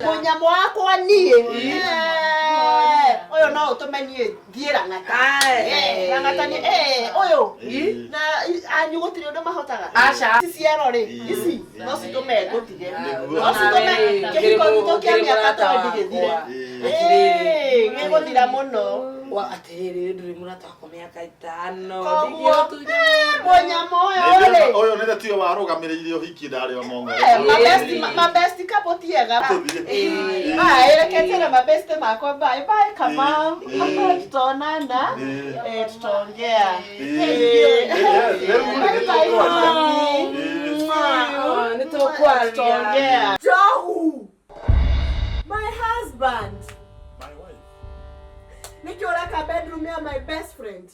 Mũnyamũ wakwa niĩ. Ũyũ no ũtũme niĩ thiĩ Rang'ata. Rang'ata nĩ ũyũ. Na anyu gũtirĩ ũndũ mahotaga. Aca. Ici ciero rĩ, ici no citũme ngũtige. No citũme kĩhiko gitũ kĩa mĩaka 20 gĩthire. Gĩgũthira mũno. Wa atĩrĩrĩ, ndũrĩ mũrata wakwa mĩaka 5. Koguo mũnyamũ ũyũ rĩ. Ũyũ nĩ tiwe warũgamĩrĩire ũhiki ndarĩ o mong'ore. Mabesti couple ti ega. Bye, reke njĩre mabesti makwa bye bye Kamau. Tutaonana. Tutaongea. Bye bye honey. Nĩ tũkwaria. Tutaongea. Johu. My husband. My wife. Nĩkĩ ũreka bedroom ya my best friend?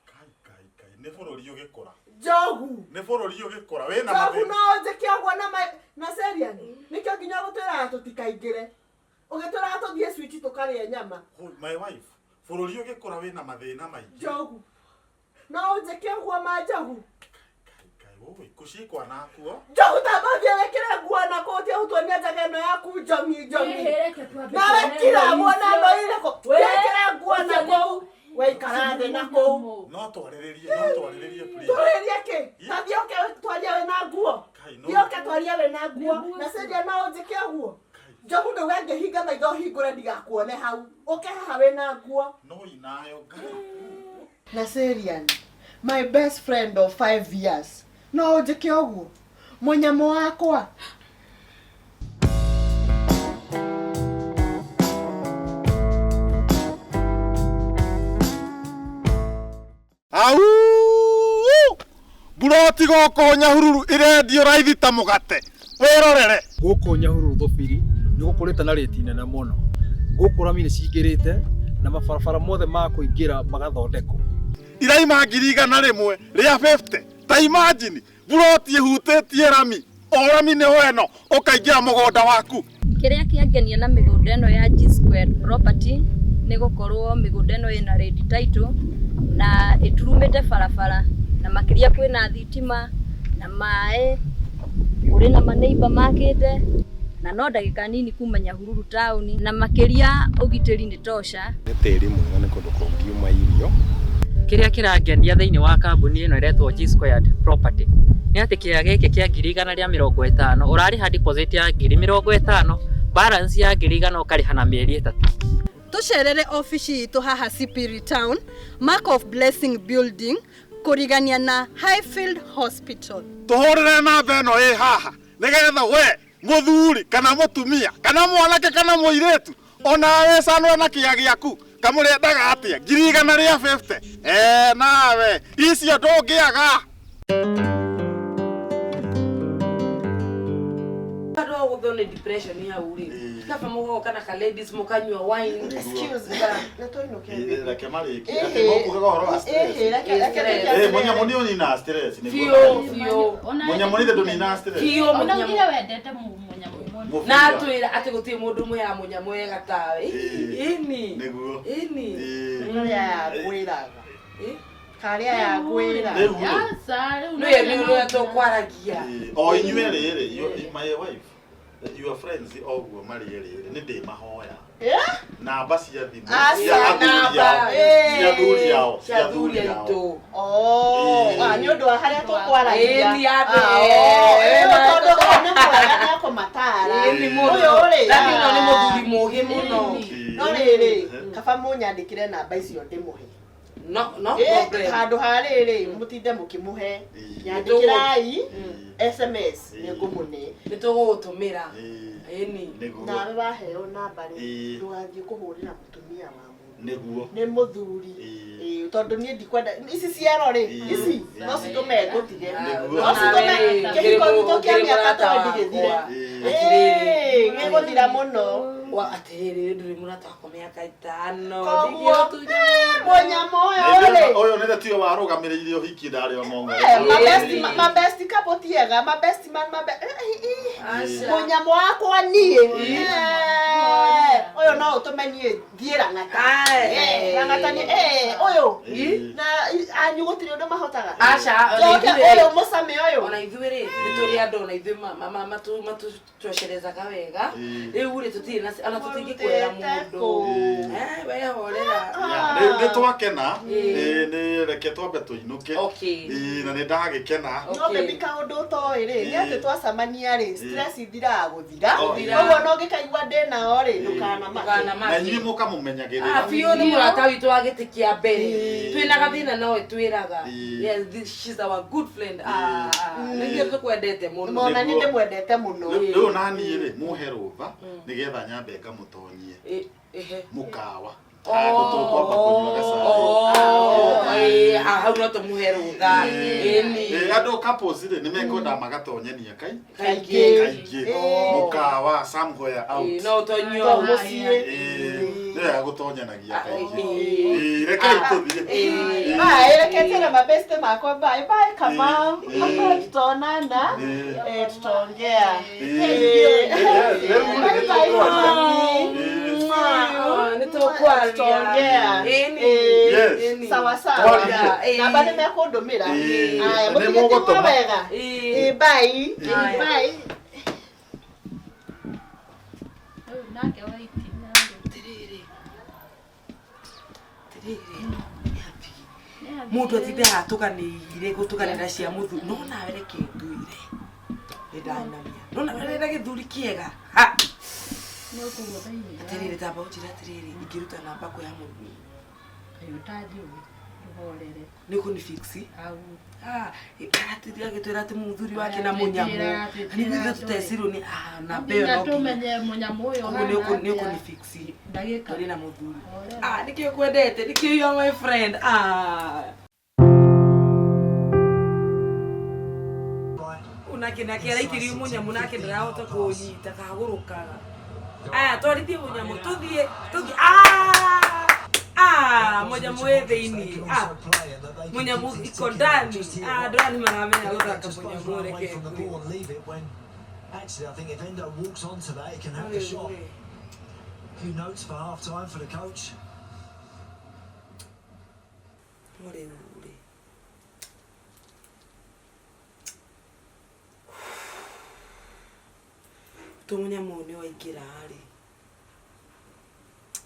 Kai kai kai, nĩ bũrũri ũgĩkũra. Johu. Nĩ bũrũri ũgĩkũra wĩna Johu mathĩna. no njĩke ũguo na my na Serian. Nĩkĩo nginya ũgũtwĩraga tũtikaingĩre. Ũgĩtwĩraga tũthiĩ switi tũkarĩe nyama. My wife, bũrũri ũgĩkũra wĩna mathĩna maingĩ. Johu. No ũnjĩke ũguo ma Johu. Kai kai, ũĩ, kũciĩkwa nakuo. Johu tamba thiĩ wĩkĩre nguo na kũu ũtige gũtuonia njaga ĩno yaku njomi njomi. Nawe kira muona no irĩkũ. Wĩkĩre nguo na kũu. Waikara thĩ na kũu. No twarĩrĩrie, no twarĩrĩrie please. Twarĩrie kĩ? Ta thiĩ ũke twarie wĩna nguo. Kai, no. Thiĩ ũke twarie wĩna nguo. Na Celia no ũnjĩke ũguo. Njogu ndauga ngĩhinga maitho hingũre ndigakuone hau. Ũke haha wĩna nguo. No inayo Ngai. Naserian, my best friend of 5 years. No ũnjĩke ũguo. Mũnyamũ wakwa. Au! Mburoti gũkũ Nyahururu irendio raithi ta mũgate. Wĩrorere. Gũkũ Nyahururu Thũbiri nĩ gũkũrĩte na rĩti nene mũno. Gũkũ rami nĩ cingĩrĩte na mabarabara mothe ma kũingĩra magathondekwo. Iraima 150,000. Ta imagine mburoti ĩhutĩtie rami. O rami nĩ ĩno ũkaingĩra mũgũnda waku. Kĩrĩa kĩangenia na mĩgũnda ĩno ya G Squared Property nĩ gũkorwo mĩgũnda ĩno ĩna red title na ĩturumĩte barabara na makĩria kwĩna thitima na maĩ, kũrĩ na maneiba makĩte na no ndagĩka nini kuma Nyahururu taũni na makĩria ũgitĩri nĩ tosha. Nĩ tĩri mwega, nĩ kũndũ kũngiuma irio. Kĩrĩa kĩrangenia thĩinĩ wa kambuni ĩno ĩretwo G Squared Property nĩ atĩ kĩea gĩkĩ kĩa 150,000 ũrarĩha deposit ya 50,000, balance ya 100,000 ũkarĩha na mĩeri 3. Tũcerere obici itũ haha Sipiri Town, Mark of Blessing Building, kũrigania na Highfield Hospital. Tũhũrĩre namba ĩno ĩ haha nĩgetha we mũthuri kana mũtumia kana mwanake kana mũirĩtu ona wecanũre na kĩea gĩaku kamũrĩendaga atĩa 150,000. Nawe icio ndũngĩaga. Andũ a gũthwo nĩ depression hau rĩ. Kaba mũgoka na ka ladies mũkanyua wine. Excuse me. Nĩ tũinũke. Reke marĩkie. Atĩ mũkugaga ũhoro wa stress. Mũnyamũ nĩ ũninaga stress. Biũ biũ. Mũnyamũ nĩ ndũninaga stress. Biũ Ona mũnyamũ. ugire wendete mũnyamũ mũno. Na atwĩra atĩ gũtirĩ mũndũ mũheaga mũnyamũ wega tawe. Ĩni. Nĩguo. Ĩni. Karĩa yangwĩraga. Karĩa yangwĩraga. Rĩu rĩ. Aca, rĩu Nĩwe nĩ ũrĩa tũkwaragia. O inyuĩ rĩrĩ, my wife, your friends oguo marĩ rĩrĩ, nĩ ndĩ mahoya. Namba cia thimũ cia athuri ao, cia athuri ao, cia athuri ao. Oh, nĩ ũndũ wa harĩa tũkwaragia. Ĩni ya mbere. Tondũ ũyũ nĩ mwega nĩ akũmatara. Ĩni mũno. Ũyũ rĩ. Lakini ũyũ nĩ mũthuri mũgĩ mũno. No rĩrĩ, kaba mũnyandĩkĩre namba icio ndĩmũhe. No, no problem. Handũ ha rĩrĩ mũtinde mũkĩmũhe. Nyandĩkĩrai SMS nĩ ngũmũne. Nĩ tũgũgũtũmĩra. Ĩni. Nawe waheo namba rĩ, ndũgathiĩ kũhũrĩra mũtumia wa mũndũ. Nĩguo. Nĩ mũthuri. Tondũ niĩ ndikwenda ici ciero rĩ, ici no citũme ngũtige. No citũme kĩhiko gitũ kĩa mĩaka 20 gĩthire. Gĩgũthira mũno. Wa atĩrĩrĩ, ndũrĩ mũrata wakwa mĩaka 5. Koguo mũnyamũ ũyũ rĩ. Ũyũ nĩ tiwe warũgamĩrĩire ũhiki ndarĩ o mong'ore. Mabesti couple ti ega, mabesti man mũnyamũ wakwa niĩ. Ũyũ no ũtũme niĩ Thiĩ Rang'ata. Aye. Eh, Rang'ata nĩ eh, ũyũ Ĩĩ. na anyu gũtirĩ ũndũ mahotaga. Aca, ona Njoke ithuĩ- ũyũ mũcame ũyũ. Ona ithuĩ rĩ, nĩ tũrĩ andũ ona ithuĩ matucocerezaga wega. Ĩĩ. Rĩu rĩ tũtirĩ na ona tũtingĩkwĩra Mũrutĩte mũndũ. kũ? Eh, we horera. Ya, rĩu nĩ twakena. Ĩĩ. Ĩĩ, nĩ reke twambe tũinũke. Okay. Ĩĩ, na nĩ ndagĩkena. No Okay. baby kaũndũ ũtoĩ rĩ, nĩ atĩ Ĩĩ. twacemania rĩ, stress ithiraga gũthira. Oh, Koguo no ngĩkaigua ndĩ nao rĩ, ndũkanamake. Ndũkanamake. Na inyuĩ mũkamũmenyagĩrĩra. Ah, biũ nĩ mũrata witũ wa gĩtĩ kĩa mbere. Twĩna gathĩna no ĩtwĩraga. Ĩĩ. Yes, she's our good friend. Ah, nĩkĩo tũkwendete mũno. Mona nĩ ndĩmwendete mũno. Rĩu naniĩ rĩ, mũhe rũtha nĩgetha nyambe ngamũtonyie Ĩ- ehe. mũkawa. Handũ tũkwamba kũnyua gacai. Oh, ĩĩ, ah, hau no tũmũhe rũtha. Ĩni. Ĩĩ, andũ couples rĩ nĩ mekwenda magatonyania kai Kaingĩ. kaingĩ mũkawa somewhere Ĩĩ, out. no ũtonyio. To mũciĩ. Ĩĩ, nĩ wega gũtonyanagia kaingĩ. Ĩĩ. Ĩĩ, rekei tũthiĩ. Ĩĩ. Bye, reke tena mabeste makwa bye bye Kamau. Ĩĩ. Tutaonana. Ĩĩ. Eh, tutaongea. Ĩĩ. Ĩĩ, rĩu rĩ, Bye nĩ bye, tũkwaria. mami. Ĩĩ. Ah, nĩ tũkwaria. Tutaongea. Ĩni. Ĩĩ. Yes. Ĩni. Sawa sawa. Twarie. Namba nĩ mekũndũmĩra. Ĩĩ. Aya, Nĩ mũtige mũgũtũma. wega. Ĩĩ. Ĩĩ, bye. Aya. Bye. Ũyũ nake wa itina rĩ. Atĩrĩrĩ. Atĩrĩrĩ. Mũndũ atindaga atũganĩire gũtũganĩra cia mũthuri no nawe reke ngwĩre nĩ ndanamia no nawe rĩra gĩthuri kĩega Ha! Nĩ ũkũgũtha ihiga. Atĩrĩrĩ tamba ũnjĩre atĩrĩrĩ ingĩruta namba kũ ya mũthuri Kaĩ ũtanjũĩ. Ndũhorere. nĩ kũni fix Au. aratĩria agĩtwĩra atĩ mũthuri wake na mũnyamũ nĩguo ithuĩ tũtecirwo nĩ ah, namba ĩyo Nginya no nginya tũmenye mũnyamũ ũyũ koguo nĩ ũhana ũkũ atĩa. nĩ fix Ndagĩka. tũrĩ na mũthuri Horera. ah nĩkĩo kwendete nĩkĩo you are my friend ah unake nake araikĩrio mũnyamũ nake ndarahota kũnyita kagũrũkaga aya twarithie mũnyamũ tũthiĩ tũthiĩ ah ah mũnyamũ wĩ thĩiniĩ ah mũnyamũ iko ndani ah andũ aya nĩ maramenya gũthaka mũnyamũ reke ngwĩre. Actually, I think if Endo walks onto that, he can have the shot. Few notes for half time for the coach. No rĩu rĩ tå mũnyamũ ũyũ nĩ waingĩra rĩ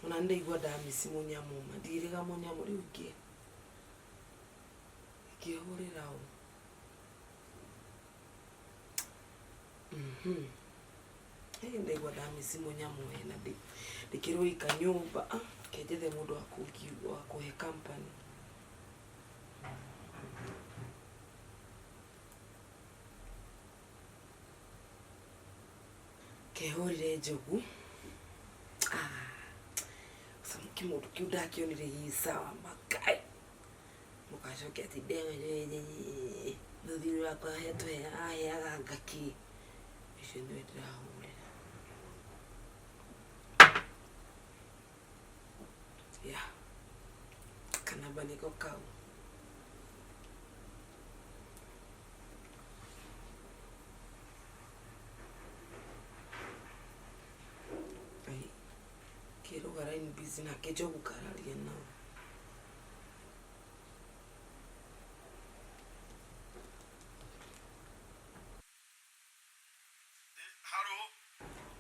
ona nĩ ndaigua ndamici mũnyamũ ma ndirĩga mũnyamũ rĩu ingĩ ingĩhũrĩra ũ Mhm. Ĩ, ndaigua ndamici mũnyamũ we na ndĩkĩrwo ika nyũmba Ah, kenjethe mũndũ wa wa kũhe company kehũrire njogu kĩmũndũ kĩu ndakĩonire gĩ sawa makai mũgacoke atĩ mũthuri wakwa aheaga ngaki ũcio nĩwe ndĩrahũrĩra ya kanamba nĩko kau Ai, kĩrũga line busy nake njogu kararia nao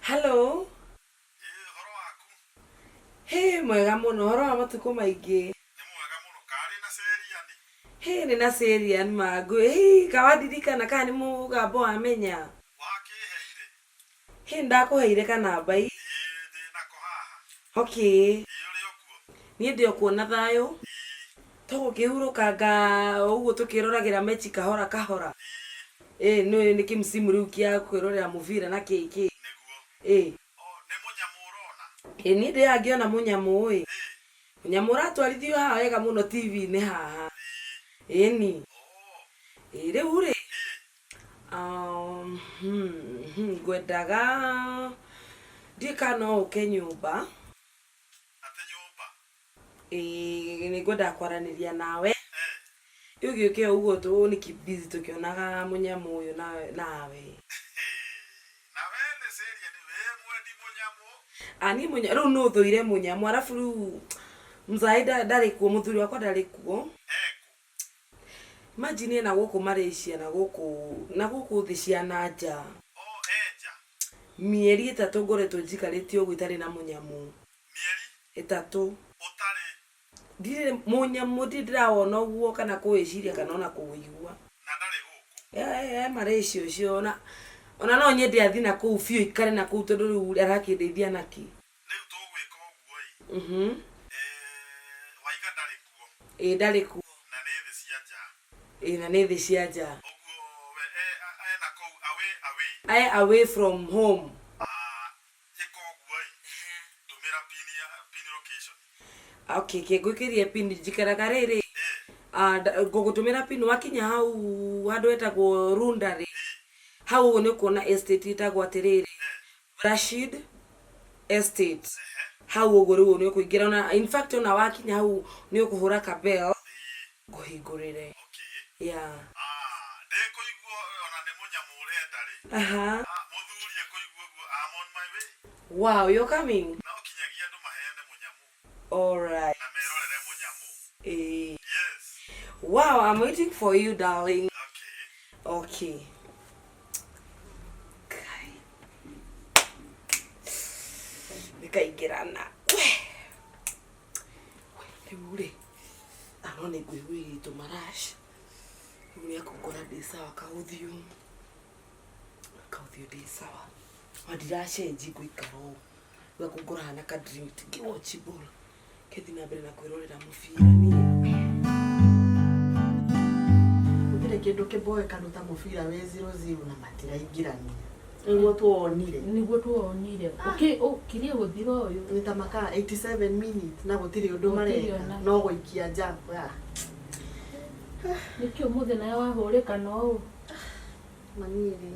Hello. Hĩ mwega mũno ũhoro wa matukũ maingĩ. Hĩ nĩ na Serian mangũ. Hĩ kawandirikana kana nĩ mũgambo wamenya. Hĩ ndakũheire kanamba i. Okay. Niĩ ndĩ o kuo na thayũ. Tũgũkĩhurũkanga o ũguo tũkĩroragĩra mechi kahora kahora. Ĩ nĩ nĩ kĩmsimu rĩu kĩa kwĩrorera mũbira na kĩ kĩ. Ĩ. Ĩ niĩ ndĩ angĩona mũnyamũ ĩ. Mũnyamũ ũratwarithio haha wega mũno TV-inĩ haha. Ĩni. Ĩ rĩu rĩ. Ngwendaga ndiũĩ kana no ũke nyũmba. Ĩ nĩ ngwendaga kwaranĩria nawe. Rĩu gĩũke o ũguo nĩ busy tũkĩonaga mũnyamũ ũyũ nawe. Ani munya rĩu nũ thũire mũnyamũ arabu rĩu mzae ndarĩ kuo mũthuri wakwa ndarĩ kuo. Imagine ena gũkũ Malaysia na gũkũ thĩ cia na nja. Mĩeri 3 ngoretwo njikarĩte ũguo itarĩ na mũnyamũ. Mĩeri 3. Ũtarĩ? Ndirĩ mũnyamũ ndirĩ ndĩrawona ũguo kana kũwĩciria kana ona kũwĩigua. Na ndarĩ gũkũ? E Malaysia ũcio ona no nyende athiĩ na kũu biũ ikare na kũu tondũ rĩu arakĩndeithia nakĩ. Rĩu tũgwĩka ũguo ĩ. Waiga ndarĩ kuo? Ĩĩ ndarĩ kuo. Na nĩ thĩ cia nja? Ĩĩ na nĩ thĩ cia nja. Ũguo we ena kũu away away? E away from home. Ĩka ũguo ĩ, ndũmĩra pin ya pin location. Okay, ke ngwĩkĩrie pin njikaraga rĩrĩ. Ngũgũtũmĩra pin wakinya hau handũ hetagwo Runda rĩ. Hau ũguo nĩ ũkuona estate ĩtagwo atĩrĩrĩ Rashid Estate. Hau ũguo rĩu nĩ ũkũingĩra ona in fact ona wakinya hau nĩ ũkũhũra ka bell ngũhingũrĩre. Yeah. Ndĩkũigua ona nĩ mũnyamũ ũrenda rĩ. Aha. Mũthuri ekũigua ũguo I'm on my way. Wow, you're coming? No kinyagia andũ maheane mũnyamũ. All right. Na merorere mũnyamũ. Eh. Yes. Wow, I'm waiting for you, darling. Okay. Okay. Nĩkaingĩrana. We. We, rĩu rĩ. Ano nĩ ngwĩhuhĩrĩtwo marash. Rĩu nĩ akũngora ndĩ sawa kaũthiũ. Kaũthiũ ndĩ sawa. Ona ndiracenji ngũikara ũũ. Rĩu akũngora hana ka dream ngĩwatch ball. Kĩthiĩ na mbere na kwĩrorera mũbira niĩ. Gũtirĩ kĩndũ kĩmboekanu ta mũbira wĩ 0-0 na matiraingĩrania. Nĩguo tuonire. Nĩguo tuonire. Ũkirie gũthira ũyũ. Nĩ ta makaa 87 minutes na gũtirĩ ũndũ Gũtirĩ mareka ona. no gũikia nja. Nĩkĩ ũmũthĩ nawe wahũrĩka no ũũ? Mami rĩ,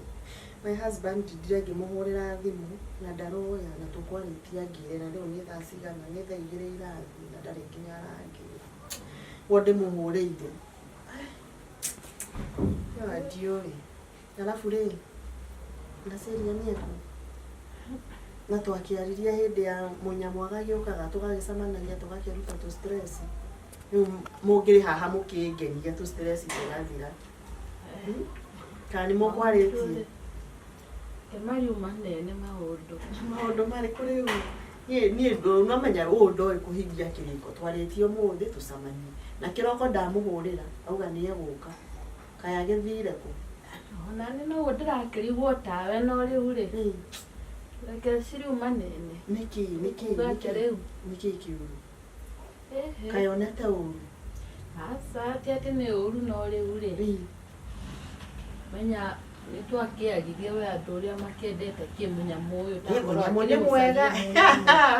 my husband ndindire ngĩmũhũrĩra thimũ na ndaroya na tũkwarĩtie angĩre na rĩu nĩ thaa cigana nĩ thaa 2 irathiĩ na ndarĩ nginya arangĩra. Ũguo ndĩmũhũrĩire. No ndiũĩ. Arabu rĩ, na Celia nĩ ekũ? Na twakĩaririe hĩndĩ ya mũnyamũ agagĩũkaga tũgagĩcemanagia tũgakĩruta tũ stress. Rĩu mũngĩrĩ haha mũkĩngenia tũ stress tũgathira. Kana nĩ mũkwarĩtie? Mariuma nene maũndũ. Maũndũ marĩkũ rĩu? Niĩ nomenya ũũ ndoĩ kũhingia kĩrĩko twarĩtie ũmũthĩ tũcemanie. Na kĩroko ndamũhũrĩra auga nĩ egũka. Kaĩ agĩthire kũ? Ona nĩ noguo ndĩrakĩrigwo tawe no rĩu rĩ. Reke ciriuma nene. Nĩkĩ nĩkĩ Uga atĩa rĩu? nĩkĩ kĩũru? Kaĩ onete ũru? Aca ti atĩ nĩ ũru no rĩu rĩ. Menya nĩ twakĩaririe we andũ ũrĩa makĩendete kĩ mũnyamũ ũyũ Ĩ mũnyamũ nĩ mwega.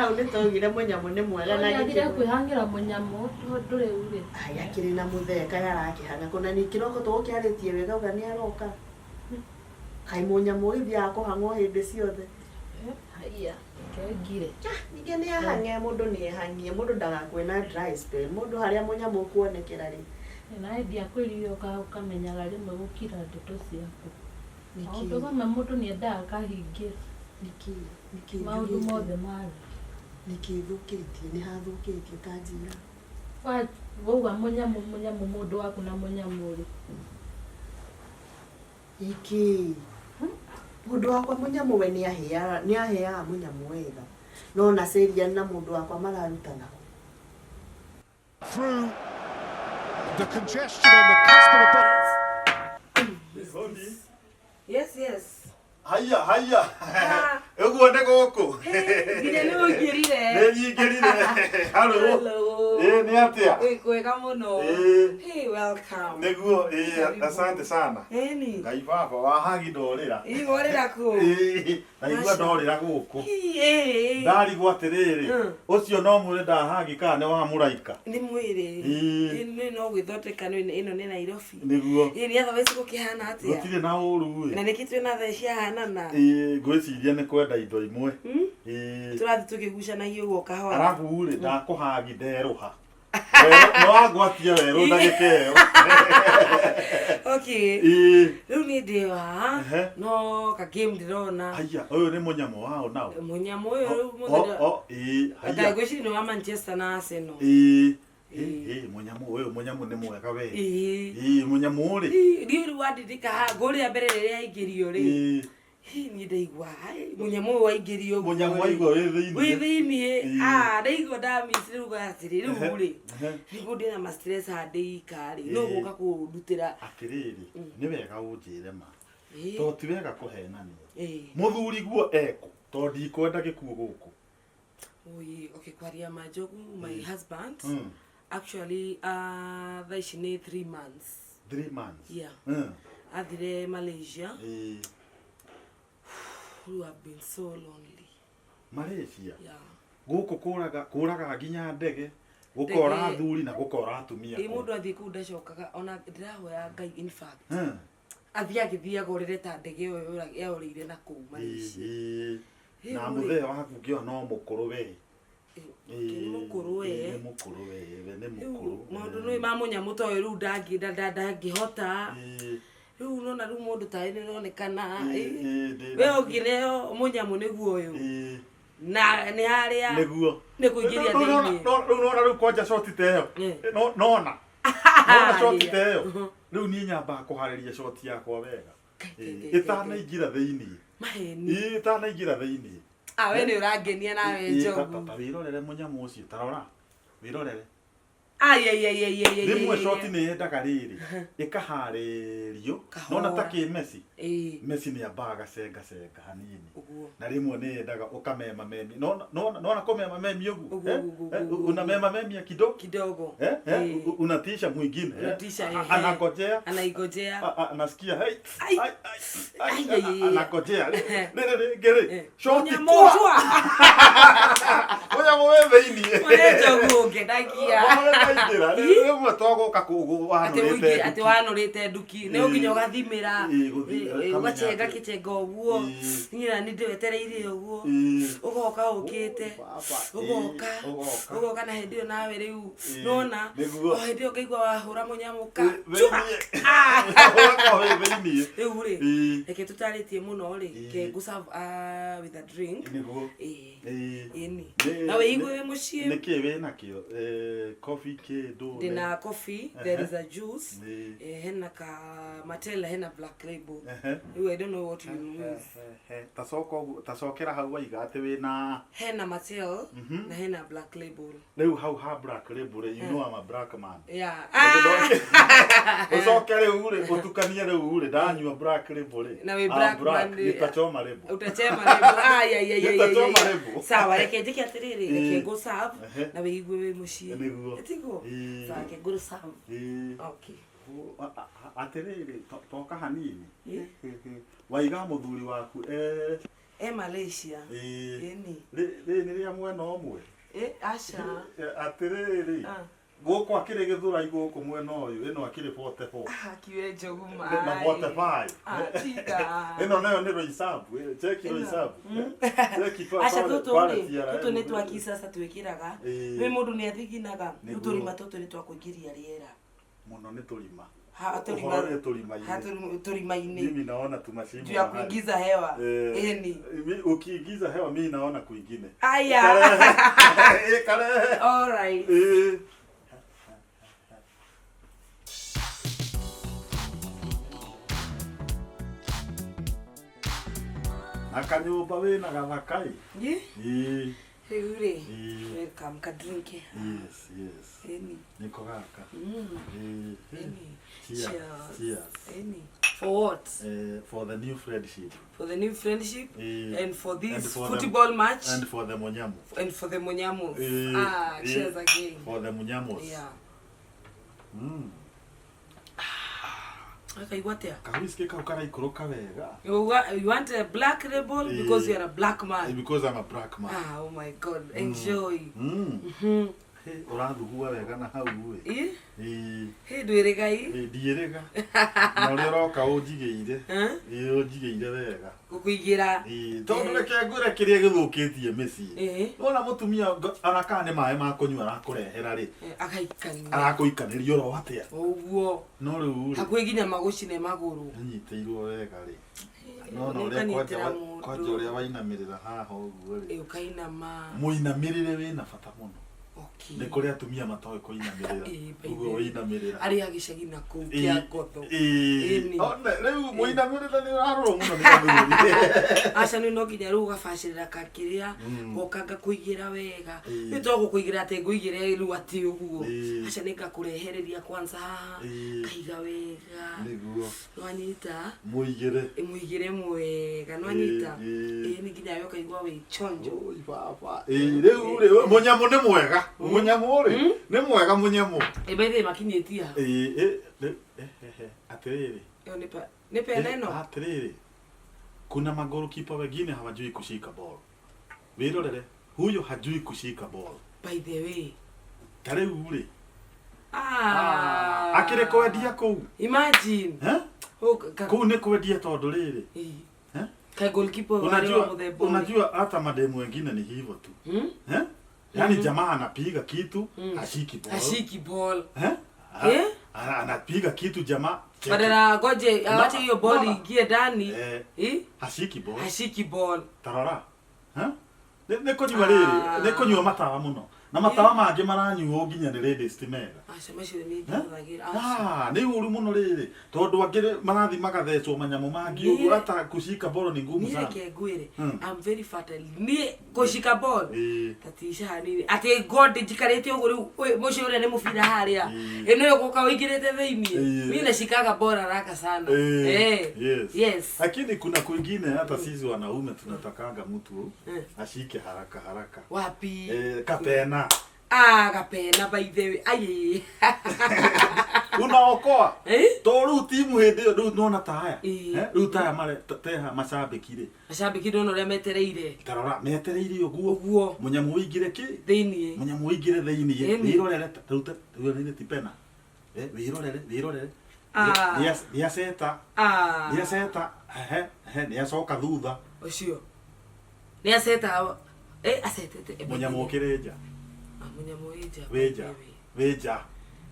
Hau nĩ twaugire mũnyamũ nĩ mwega na Nĩathire gĩkĩro. kwĩhang'ĩra mũnyamũ tondũ rĩu rĩ. Ai akĩrĩ na mũthee kaĩ arakĩhang'a kũna nĩ kĩroko tũgũkĩarĩtie wega auga nĩ aroka. Kaĩ mũnyamũ ũgĩthiaga kũhang'wo hĩndĩ ciothe. Haiya, kengire. Ningĩ nĩ ahang'e mũndũ nĩ ehang'ie mũndũ ndagakue na dry spell mũndũ harĩa mũnyamũ ũkuonekera rĩ. Na ndiakwĩrire ũkamenyaga rĩmwe gũkira ndeto ciaku. Nĩkĩ? Maũndũ mamwe mũndũ nĩendaga akahingĩra. Nĩkĩ? Nĩkĩ Maũndũ njugĩte? mothe marĩ. Nĩkĩ thũkĩtie? Nĩ hathũkĩtie ta njĩra. Wauga mũnyamũ mũnyamũ mũndũ waku na mũnyamũ rĩ. Ĩkĩ? Mũndũ wakwa mũnyamũ we nĩ aheaga mũnyamũ wega. No na Celia na mũndũ wakwa mararutana kũ? Through the congestion on the cusp of the box. Yes, yes. Haiya, haiya. Ũguo nĩ gũkũ. Nginya nĩ ũingĩrire. Nĩ nyingĩrire. Hello. Hello. Ĩ nĩ atĩa? Ĩ kwega mũno. Ĩ. Hey, welcome. Nĩguo, ĩ asante sana. Ĩni. Ngai baba wahagi ndorĩra. Ĩ worĩra kũ? Ĩ ndaigua ndorĩra gũkũ. Ĩ. Ndarigwo atĩrĩrĩ, ũcio no mwĩre ndahagi kana nĩ wa mũraika. Nĩ mwĩrĩ. Ĩ. Nĩ no gwĩthondeka nĩ ĩno nĩ Nairobi. Nĩguo. Ĩ nĩ otherwise gũkĩhana atĩa? Gũtirĩ na ũru Na ĩ. nĩkĩ twĩna thaa ciahanana? Ĩ ngwĩciria nĩ kwenda indo imwe. Ĩ. Tũrathiĩ tũkĩgucanagia ũguo kahora. Arabu rĩ ndakũhagi nderũha. Nĩ wangwatia werũ ndagĩka ĩyo. Okay. Ĩĩ. Rĩu niĩ ndĩ wa Ehe. no ka game ndĩrona. Haiya, ũyũ nĩ mũnyamũ wao nao. Mũnyamũ ũyũ rĩu O, mũthenya. o, ĩĩ, Ngai haiya. ngwĩciria nĩ wa Manchester na Arsenal. Ĩĩ. Ĩĩ, mũnyamũ ũyũ mũnyamũ nĩ mwega we. Ĩĩ. Ĩĩ, mũnyamũ rĩ. Ĩĩ, Ndiũĩ rĩu wandirika haha ngũrĩa mbere rĩrĩa aingĩrio rĩ. Ĩĩ. Hĩ, niĩ ndaigua ai, mũnyamũ ũyũ waingĩrio ũguo Mũnyamũ rĩ. waigua wĩ thĩinĩ. Wĩ thĩiniĩ. Ĩĩ. Ah, ndaigua ndamiss rĩu atĩrĩ rĩu rĩ. Ehe. Nĩguo ndĩna ma stress haha ndĩ ika rĩ. No Ĩĩ. gũka kũndutĩra. Atĩrĩrĩ, nĩ wega ũnjĩre ma. Ĩĩ. To ti wega kũhenania. Ĩĩ. Mũthuri guo ekũ, to ndikwenda gĩkuũ gũkũ. Oi, okay, kwaria majogu my Ĩĩ. husband actually thaa ici nĩ 3 months. 3 months. Yeah. Athire Malaysia. Ĩĩ. Who have been so lonely. Malaysia. Yeah. Gũkũ kũraga kũraga nginya ndege, gũkora Ndege. athuri na gũkora atumia. Ĩ mũndũ athiĩ kũu ndacokaga ona ndĩrahoya Ngai in fact. Hmm. Athiĩ agĩthiaga orĩre ta ndege ĩyo yorĩire na kũu Malaysia. Ĩĩ. Ĩ, Na rĩ. mũthee waku ngĩona no mũkũrũ we. Ĩ, nĩ mũkũrũ we. Ĩ, Nĩ mũkũrũ we, we nĩ Rĩu mũkũrũ. maũndũ nĩ ma mũnyamũ ta ũyũ rĩu ndangĩhota. Ĩĩ. Rĩu nona rĩu mũndũ tarĩ nĩ ũronekana. Ĩ, ĩ, ndĩ We na- ũngĩneo mũnyamũ nĩguo ũyũ. Ĩ. Na nĩ harĩa Nĩguo. nĩ kũingĩria Rĩu nona- thĩiniĩ. rĩu nona rĩu kwanja shoti ta ĩyo. Nona. Nona shoti ta ĩyo. Rĩu niĩ nyambaga kũharĩria shoti yakwa wega. Ĩ, Ĩtanaingĩra thĩiniĩ. Maheni. Ĩ, Ĩtanaingĩra thĩiniĩ. Ah, we nĩ ũrangenia nawe Ĩ, Njogu. ta wĩrorere mũnyamũ ũcio ta rora wĩrorere Ai ai ai ai ai ai. rĩmwe ai, shoti ai. nĩ yendaga rĩrĩ ĩkaharĩrio Kahora. nona ta kĩ Messi Ĩĩ. Messi nĩ ambaga agacenga cenga hanini Ũguo. na rĩmwe nĩ yendaga ũkamema memi nona nona nona kũmema memi ũguo Ũguo, Eh, ũguo, eh, ũguo, ũguo. unamema memia kidogo Kidogo. eh, eh, Ĩĩ. unatisha mwingine eh. Unatisha, ehe. Anangojea Anaigojea. Anasikia hey Ai. ai, ai, Ai, ai, ai, ai. anangojea rĩrĩ rĩngĩ rĩ shoti Mũnyamũ kwa cua. mũnyamũ wĩ thĩiniĩ We Njogu ũngenagia. Ũraingĩra, rĩmwe twagũka Atĩ wanũrĩte ũingĩ atĩ wanũrĩte nduki nĩ ũnginya ũgathimĩra Ĩĩ, gũthi- Ĩ, ĩ, ũkamenya ũgacenga atĩ- kĩcenga ũguo Ĩĩ. niĩ na nĩ ndĩwetereire ũguo Ĩĩ. ũgoka ũkĩte Baba, ĩĩ, ũgoka ũgoka. ũgoka na hĩndĩ ĩyo nawe rĩu Ĩĩ, nona nĩguo. o hĩndĩ ĩyo ngaigua wahũra mũnyamũka Ĩ, Chua! thĩiniĩ. Ah! Ũgoka wĩ thĩiniĩ. Rĩu rĩ Ĩĩ. reke tũtarĩtie mũno rĩ Ĩĩ. ke ngũ serve, ah, with a drink Nĩguo. Ĩĩ. Ĩĩ. Ĩni. Nĩ- Na wĩigue wĩ mũciĩ. Nĩ kĩ wĩ nakĩo? Eh, coffee kĩndũ Ndĩna coffee, there is a juice, Ĩĩ. eh, hena ka matela, hena black label. Ehe. Rĩu I don't know what you use. Ehe, ta coka ũguo ta cokera hau waiga atĩ wĩna Hena matel na hena black label. rĩu hau ha black label rĩ, you know I'm a black man. Yeah. Ũcoke rĩu rĩ ũtukanie rĩu rĩ ndanyua black label rĩ. Na wĩ I'm black man rĩ. Nitachoma label. Utachema label. Ai ai ai ai. ai, Nitachoma ai. label. Sawa, reke njĩke atĩrĩrĩ, reke Ĩĩ. ngũ serve Ehe. na wĩigue wĩ mũciĩ. Nĩguo. Tiguo? Ĩĩ. Sawa, reke ngũ serve. Ĩĩ. Okay. Atĩrĩrĩ toka hanini Ĩĩ. waiga mũthuri waku eh, E Malaysia. ĩĩ. Ĩni. Rĩrĩ nĩ rĩa mwena ũmwe Eh, aca. Atĩrĩrĩ Ah. gũkũ akĩrĩ gĩthũrai gũkũ mwena ũyũ ĩno akĩrĩ 44 Ah, kiwe Njogu na maĩ. 45 Ah, tiga. ĩno nayo nĩ Roysambu cheki Ĩno. Roysambu cheki Aca tũtũ rĩ, TRM. tũtũ nĩ twa kisasa twĩkĩraga. Ĩĩ. Nĩ mũndũ nĩ athiginaga. Rĩu Nĩguo. tũrima tũtũ nĩ twa kũingĩria rĩera. mũno nĩ tũrima Ha, tũrima. Ũhoro nĩ tũrima-inĩ. Ha, tũrima-inĩ. Mimi naona tumashimo Juu ya mahali. kuingiza hewa. Eh, Ĩni. ukiingiza hewa mi naona kwingine. Aya. Karehe. Eh, karehe. All right. Eh. Na kanyũmba wĩna gathakai. Ĩ? Ĩĩ. Rĩu rĩ, Ĩĩ. welcome ka drink. Yes, yes. Ĩni. Nĩko gaka. Mm. Ĩĩ. Ĩni. Cheers. Cheers. Cheers. Ĩni. For what? Eh, for the new friendship. For the new friendship Eh, and for this and for the- football match And for the Munyamo. and for the Munyamos. Eh, Ah, eh, cheers again. For the Munyamos. Yeah. Mm. Akaigua atia? Kawhisky kau karaikũrũka wega. You want a black label because Eh, you are a black man. Because I'm a black man. Ah, oh my God. Enjoy. Mm. Mhm. Ũrathugua wega na hau ĩ. Ĩ? Ĩ. Hĩ ndwĩrĩga ĩ. Ĩ, ndiĩrĩga. Na ũrĩa ũroka ũnjigĩire. Ĩ, ũnjigĩire wega. Gũkũigĩra. Ĩ, tondũ reke ngwĩre kĩrĩa gĩthũkĩtie mĩciĩ. Wona mũtumia ona kana nĩ maĩ ma kũnyua arakũrehera rĩ, Agaikania. arakũikanĩria oro atĩa. Ũguo. No rĩu rĩ, Hakuhĩ nginya magũcine magũrũ. Nĩnyitĩirwo wega rĩ. Nona ũrĩa Ũkanyitĩra kwanja mũndũ. kwanja ũrĩa wainamĩrĩra haha ũguo rĩ. Ĩ, ũkainama. Mũinamĩrĩre wĩna bata mũno. Nĩ kũrĩ atumia matoĩ kũinamĩrĩra. Ĩ, by Ũguo the way. wĩinamĩrĩra. Arĩa a gĩcagi na kũu Ĩ, kĩa ngotho. ĩ. Ĩni. One, rĩu mũinamĩrĩre nĩ ũrarorwo mũno nĩ athuri. Aca nĩ no nginya rĩu ũgabacĩrĩra kakĩrĩa ngoka ngakũigĩra wega. Ĩ. Rĩu to gũkũigĩra atĩ ngũigĩre rĩu atĩ ũguo. Ĩ. Aca nĩ ngakũrehereria kwanza haha. Ĩ. Ngaiga wega. Nĩguo. Nwanyita. Mũigĩre. Mũigĩre mwega. Nwanyita. Ĩ. Ĩ nĩ nginya we ũkaigua wĩ chonjo. Ĩ, rĩu rĩ, mũnyamũ nĩ mwega. Mũnyamũ rĩ, nĩ mwega mũnyamũ. Ĩ by the way makinyĩtie ha? Ĩ, ĩ, rĩu, eh, eh, eh, atĩrĩrĩ. Ĩyo nĩ nĩ pena ĩno? Atĩrĩrĩ. Kuna magolikipa wengine hawajui kushika ball. Wĩrorere, huyo hajui kushika ball. By the way. Ta rĩu rĩ, Ah. akĩrĩ kwendia kũu. Imagine. Eh? Kũu Kũu nĩ kwendia tondũ rĩrĩ. Eh? Ka goalkeeper warĩ wa Unajua, mũthemba ũrĩkũ? unajua hata mademu wengine ni hivyo tu. Hmm? Eh? Yaani Mhm. jamaa anapiga kitu, hashiki ball. Hashiki ball. Eh? Eh? Anapiga kitu jamaa. Cheki. Badala ngoje No, awache hiyo ball no. ingie ndani. Eh, Eh? hashiki ball. Hashiki ball. Tarora. Eh? Nĩ kũnyua rĩrĩ, nĩ kũnyua matawa mũno. Na matawa mangĩ maranyuo nginya nĩ ladies ti mega. Aca macio nĩ njihũthagĩra. Aca. Ah, nĩ ũru mũno rĩrĩ tondũ angĩ marathiĩ magathecwo manyamũ mangĩ Niĩ- ũguo hata kushika ball ni ngumu Niĩ sana. reke ngwĩre. Hmm. I'm very fertile. Niĩ kũshika ball. Ĩĩ. Tatisha hanini. Atĩ God njikarĩte ũguo rĩu mũciĩ ũrĩa nĩ mũbira harĩa. Ĩno ĩgũka ũingĩrĩte thĩiniĩ. Ĩĩ. Mimi nashikaga ball haraka sana. Eh, Eh. yes. Yes. Lakini kuna kwingine hata sisi wanaume tunatakanga mtu Eh. ashike haraka haraka. Wapi? Eh, kapena. Ah, kapena by the way. Aye. Unaokoa. Eh? To rĩu timu hĩndĩ ĩyo rĩu nona ta haya. Eh, rĩu ta aya mare teha macambĩki rĩ. Macambĩki ndona ũrĩa metereire. Tarora metereire ũguo. Ũguo. Mũnyamũ ũingĩre kĩ? Thĩiniĩ. Mũnyamũ ũingĩre thĩiniĩ. Ĩni. Wĩrorere rĩu rĩu nĩ ti pena. Eh, wĩrorere, wĩrorere. Ah. Nĩaceta. Ah. Nĩaceta. Ehe, ehe, nĩacoka thutha. Ũcio. Nĩ aceta. Eh, acetete. Eh, Mũnyamũ ũkĩrĩ nja. Ah, mũnyamũ wĩ nja. Wĩ nja. Wĩ nja.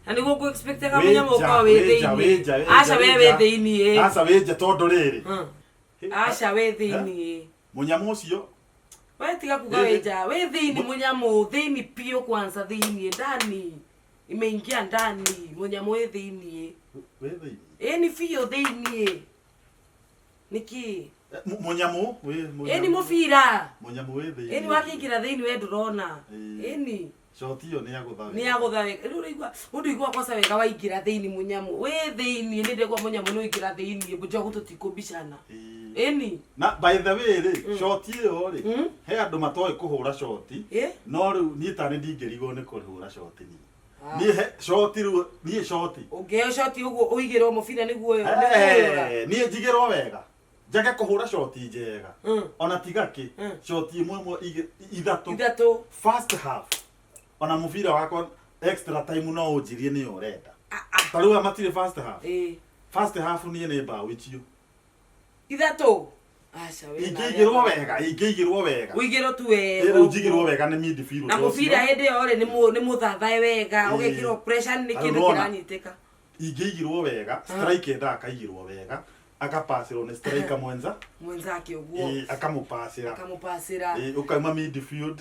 Na nĩguo ngũ expectaga mũnyamũ ũkorwo wĩ thĩiniĩ. Aca we wĩ thĩiniĩ. Aca wĩ nja tondũ rĩrĩ. Aca wĩ thĩiniĩ. Mũnyamũ ũcio We tiga kuga wĩ nja. Wĩ thĩiniĩ mũnyamũ, thĩiniĩ biũ kwanza thĩiniĩ ndani. Imeingia ndani, mũnyamũ wĩ thĩiniĩ. wĩ thĩiniĩ. Ĩni biũ thĩiniĩ. Nĩkĩ? Mũnyamũ wĩ Ĩni mũbira. Mũnyamũ wĩ thĩiniĩ. Ĩni wakĩingĩra thĩiniĩ we ndũrona. Ĩĩ. Ĩni. Shoti ĩyo nĩ agũtha Nĩ agũtha wega. Rĩu ũraigua mũndũ aiguaga kwanza wega waingĩra thĩiniĩ mũnyamũ. Wĩ thĩiniĩ nĩ ndĩgua mũnyamũ nĩ waingĩra thĩiniĩ njogu tũtikũmbicana. Ĩni. Na by the way rĩ, shoti ĩyo rĩ, he andũ matoĩ kũhũra shoti. No rĩu niĩ tarĩ ndingĩrigwo nĩ kũhũra shoti niĩ. Niĩ he shoti rĩu niĩ shoti. Ũngĩheo shoti ũguo ũigĩrwo mũbira nĩguo nĩguo Eh, niĩ njigĩrwo wega. Njage kũhũra shoti njega. Ona tiga kĩ, shoti ĩmwe ĩmwe ithatũ. Ithatũ. First half. Ona mũbira wakwa extra time no ũnjirie nĩyo ũrenda. Ta rĩu aya matirĩ first half. Ĩĩ. First half niĩ nĩ mbaũ icio. Ithatũ. Aca we. Ingĩigĩrwo wega, ingĩigĩrwo wega. Ũigĩrwo tu wega. Rĩu njigĩrwo wega nĩ midfield Na ũcio. mũbira hĩndĩ ĩyo rĩ nĩ mũthathae wega, Ĩĩ. ũgekĩrwo pressure nĩ Ta kĩndũ rĩu nĩwona? kĩranyitĩka. Ingĩigĩrwo wega, striker endaga akaigĩrwo wega, akapacĩrwo nĩ striker mwenza, Mwenzake ũguo. ĩĩ, akamũpacĩra. Akamũpacĩra. Ĩĩ, ũkauma midfield,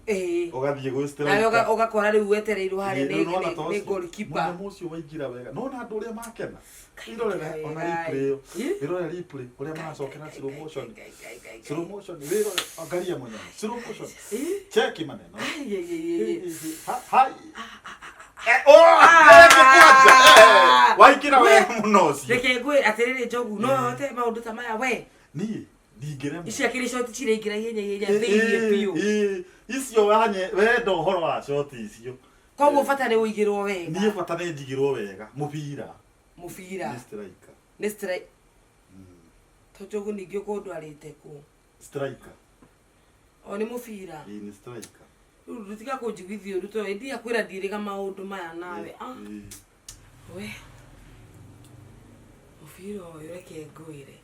Ĩĩ. ũgathiĩ gwĩ Nawe striker. ũgakora rĩu wetereirwo harĩa Ĩĩ, rĩu nĩwona ta nĩ ũcio? goalkeeper. Mũnyamũ ũcio waingĩra wega. Nĩwona andũ ũrĩa makena? Wĩrorere ona wega, replay ĩyo. Wĩrorere replay ũrĩa maracokera slow motion. Slow motion, wĩrore, angalia mũnyamũ. Slow motion. Cheki maneno. Hai. Eh, oh, eh, kwanja. Eh, waingĩra wega mũno ũcio. Reke ngwĩre atĩrĩrĩ Njogu, no ũhote maũndũ ta maya we. Niĩ ndingĩremwo. Ici akĩrĩ shoti ciraingĩra ihenya ihenya thĩiniĩ biũ. Ĩĩ, icio wanye wenda ũhoro wa shoti icio. Koguo bata nĩ ũigĩrwo wega. Niĩ bata nĩ njigĩrwo wega mũbira. Mũbira. Nĩ striker. Nĩ striker. To Njogu ningĩ ũkũndwarĩte kũ? Striker. O nĩ mũbira. Ĩĩ nĩ striker. Rĩu ndũtiga kũnjiguithia ũru tondũ hĩndĩ ĩrĩa kwĩra ndirĩga maũndũ maya nawe. Ah, we mũbira ũyũ reke ngwĩre.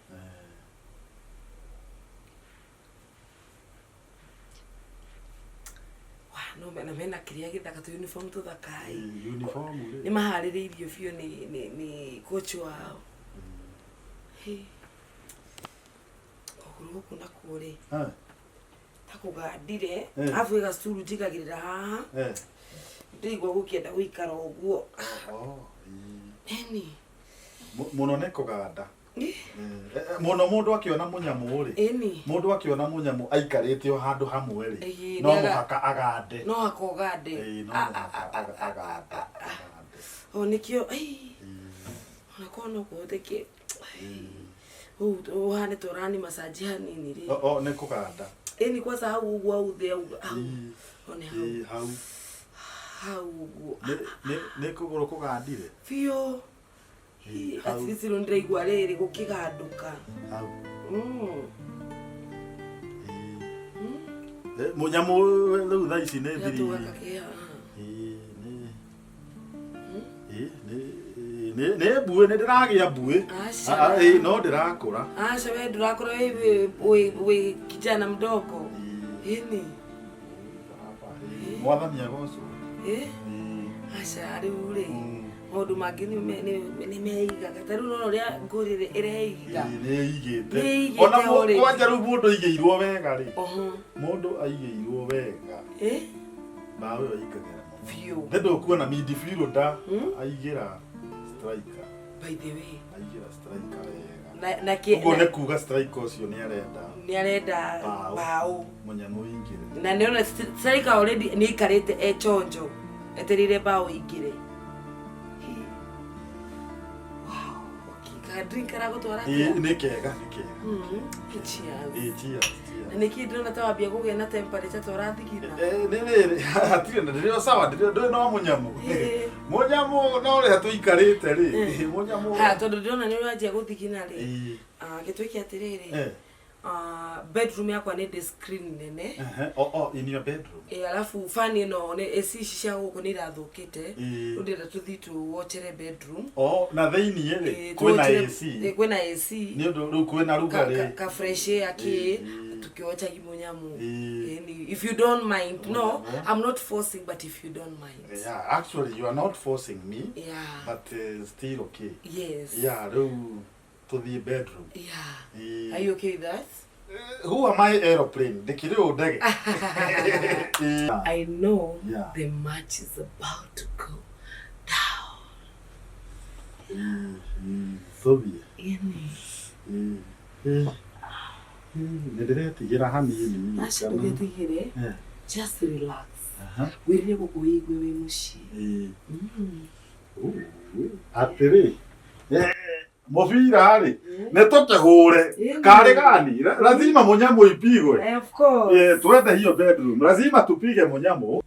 Wah, no mena mena kĩrĩa gĩthaka tũ uniform tũthaka ĩ. Uniform rĩ. Nĩ maharĩrĩirio biũ nĩ coach wao. Hĩ. Kũgũrũ gũkũ nakuo rĩ, ta kũgandire, arabu ĩ gacuru njigagĩrĩra haha, ndĩraigua gũkĩenda gũikara ũguo. Oh, ĩĩ. Ĩni. Mũno nĩ kũganda. Mũno mũndũ akĩona mũnyamũ rĩ, Ĩni. mũndũ akĩona mũnyamũ aikarĩte o handũ hamwe rĩ, Ĩĩ, no nĩaga- mũhaka agande. No haka ũgande. Ĩĩ, no mũhaka agande. O nĩkĩo, ĩi, ona korwo no kũhoteke, ũhane ta ũrani massage hanini rĩ. O, o, nĩ kũganda. Ĩni kwanza hau ũguo hau thĩ hau hau. One hau. Ĩĩ, hau. Hau ũguo. Nĩ kũgũrũ kũgandire? Biũ. Ĩĩ, At hau. least rĩu nĩndĩraigua rĩrĩ gũkĩgandũka. Hau. Mm. Mũnyamũ rĩu thaa ici nĩ Gatũ thiri. gaka ke haha. Ĩĩ, ĩĩ, nĩ mbuĩ, nĩ ndĩragĩa mbuĩ. Aca. Ah, ah, ĩĩ, no ndĩrakũra. Aca we ndũrakũra wĩ kijana mdogo. Ĩni. Mwathani agocwo. Ĩ? Aca rĩu rĩ, maũndũ mangĩ nĩ meigaga. Ta rĩu nĩwona ũrĩa ngũrĩrĩ ĩreiga. Nĩ ĩigĩte. Nĩ ĩigĩte Ona already. kwanja rĩu mũndũ aigĩirwo wega rĩ. Oho. Mũndũ aigĩirwo wega. Ĩ? Mbaũ ĩyo aingagĩra mũno. Biũ. Nĩ ndũkuona midfielder aigĩra striker. By the way. Aigĩra striker wega. Na kĩ- Ũguo nĩ kuga striker ũcio nĩ arenda nĩ arenda Mbaũ. mbaũ. Mũnyamũ ingĩre. Na nĩona striker already nĩ aikarĩte e chonjo etereire mbaũ ingĩre. Wow, okay. Ka drink karagũtwara Ĩĩ, atĩa? nĩ kega, nĩ kega. Cheers. Ĩĩ, cheers, cheers. Na nĩkĩ ndĩrona ta wambia kũgĩa na temperature ta ũrathigina? Nĩ rĩrĩ, hatirĩ na ndĩrĩ o sawa, ndĩrĩ ndũrĩ no mũnyamũ. Ĩĩ. Mũnyamũ no ũrĩa tũikarĩte rĩ, mũnyamũ. Ha, tondũ ndĩrona nĩ ũranjia gũthigina rĩ. Ĩĩ. Ah, gĩtuĩke atĩrĩrĩ, bedroom yakwa nĩ ndĩ screen nene. Ehe, oh, oh, in your bedroom. Ĩ, alafu fan ĩno nĩ AC ici cia gũkũ nĩ irathũkĩte. Ĩĩ. Rĩu ndĩrenda tũthiĩ tũwocere bedroom. Oh, na thĩiniĩ rĩ, Ĩĩ, kwĩna tũwocere- AC. Ĩ, kwĩna AC. Nĩ ũndũ rĩu kwĩna rugarĩ. Ka fresh air kĩ tukiwochagi mũnyamũ. Ĩĩ. Ĩni, if you don't mind. No, I'm not forcing, but if you don't mind. Yeah, actually you are not forcing me. Yeah. But still okay. Yes. Yeah, rĩu tũthiĩ bedroom. Yeah. Ĩĩ. Are you okay with that? Who am I aeroplane? Ndĩkĩrĩ ũ ndege. Ĩĩ. I know Yeah. the match is about to go. Ĩĩ, ĩĩ, tũthiĩ. Ĩni. Ĩĩ, ĩĩ. Ĩĩ, nĩ ndĩretigĩra hanini. Aca ndũgetigĩre. Just relax. Aha. Wĩrire gũkũ wĩigue wĩ mũciĩ. Ĩĩ. Atĩrĩ, mũbira rĩ, nĩ tũkĩhũre. Karĩ gani? Lazima mũnyamũ ipigwe. Of course. Twende hiyo bedroom. Lazima tupige mũnyamũ.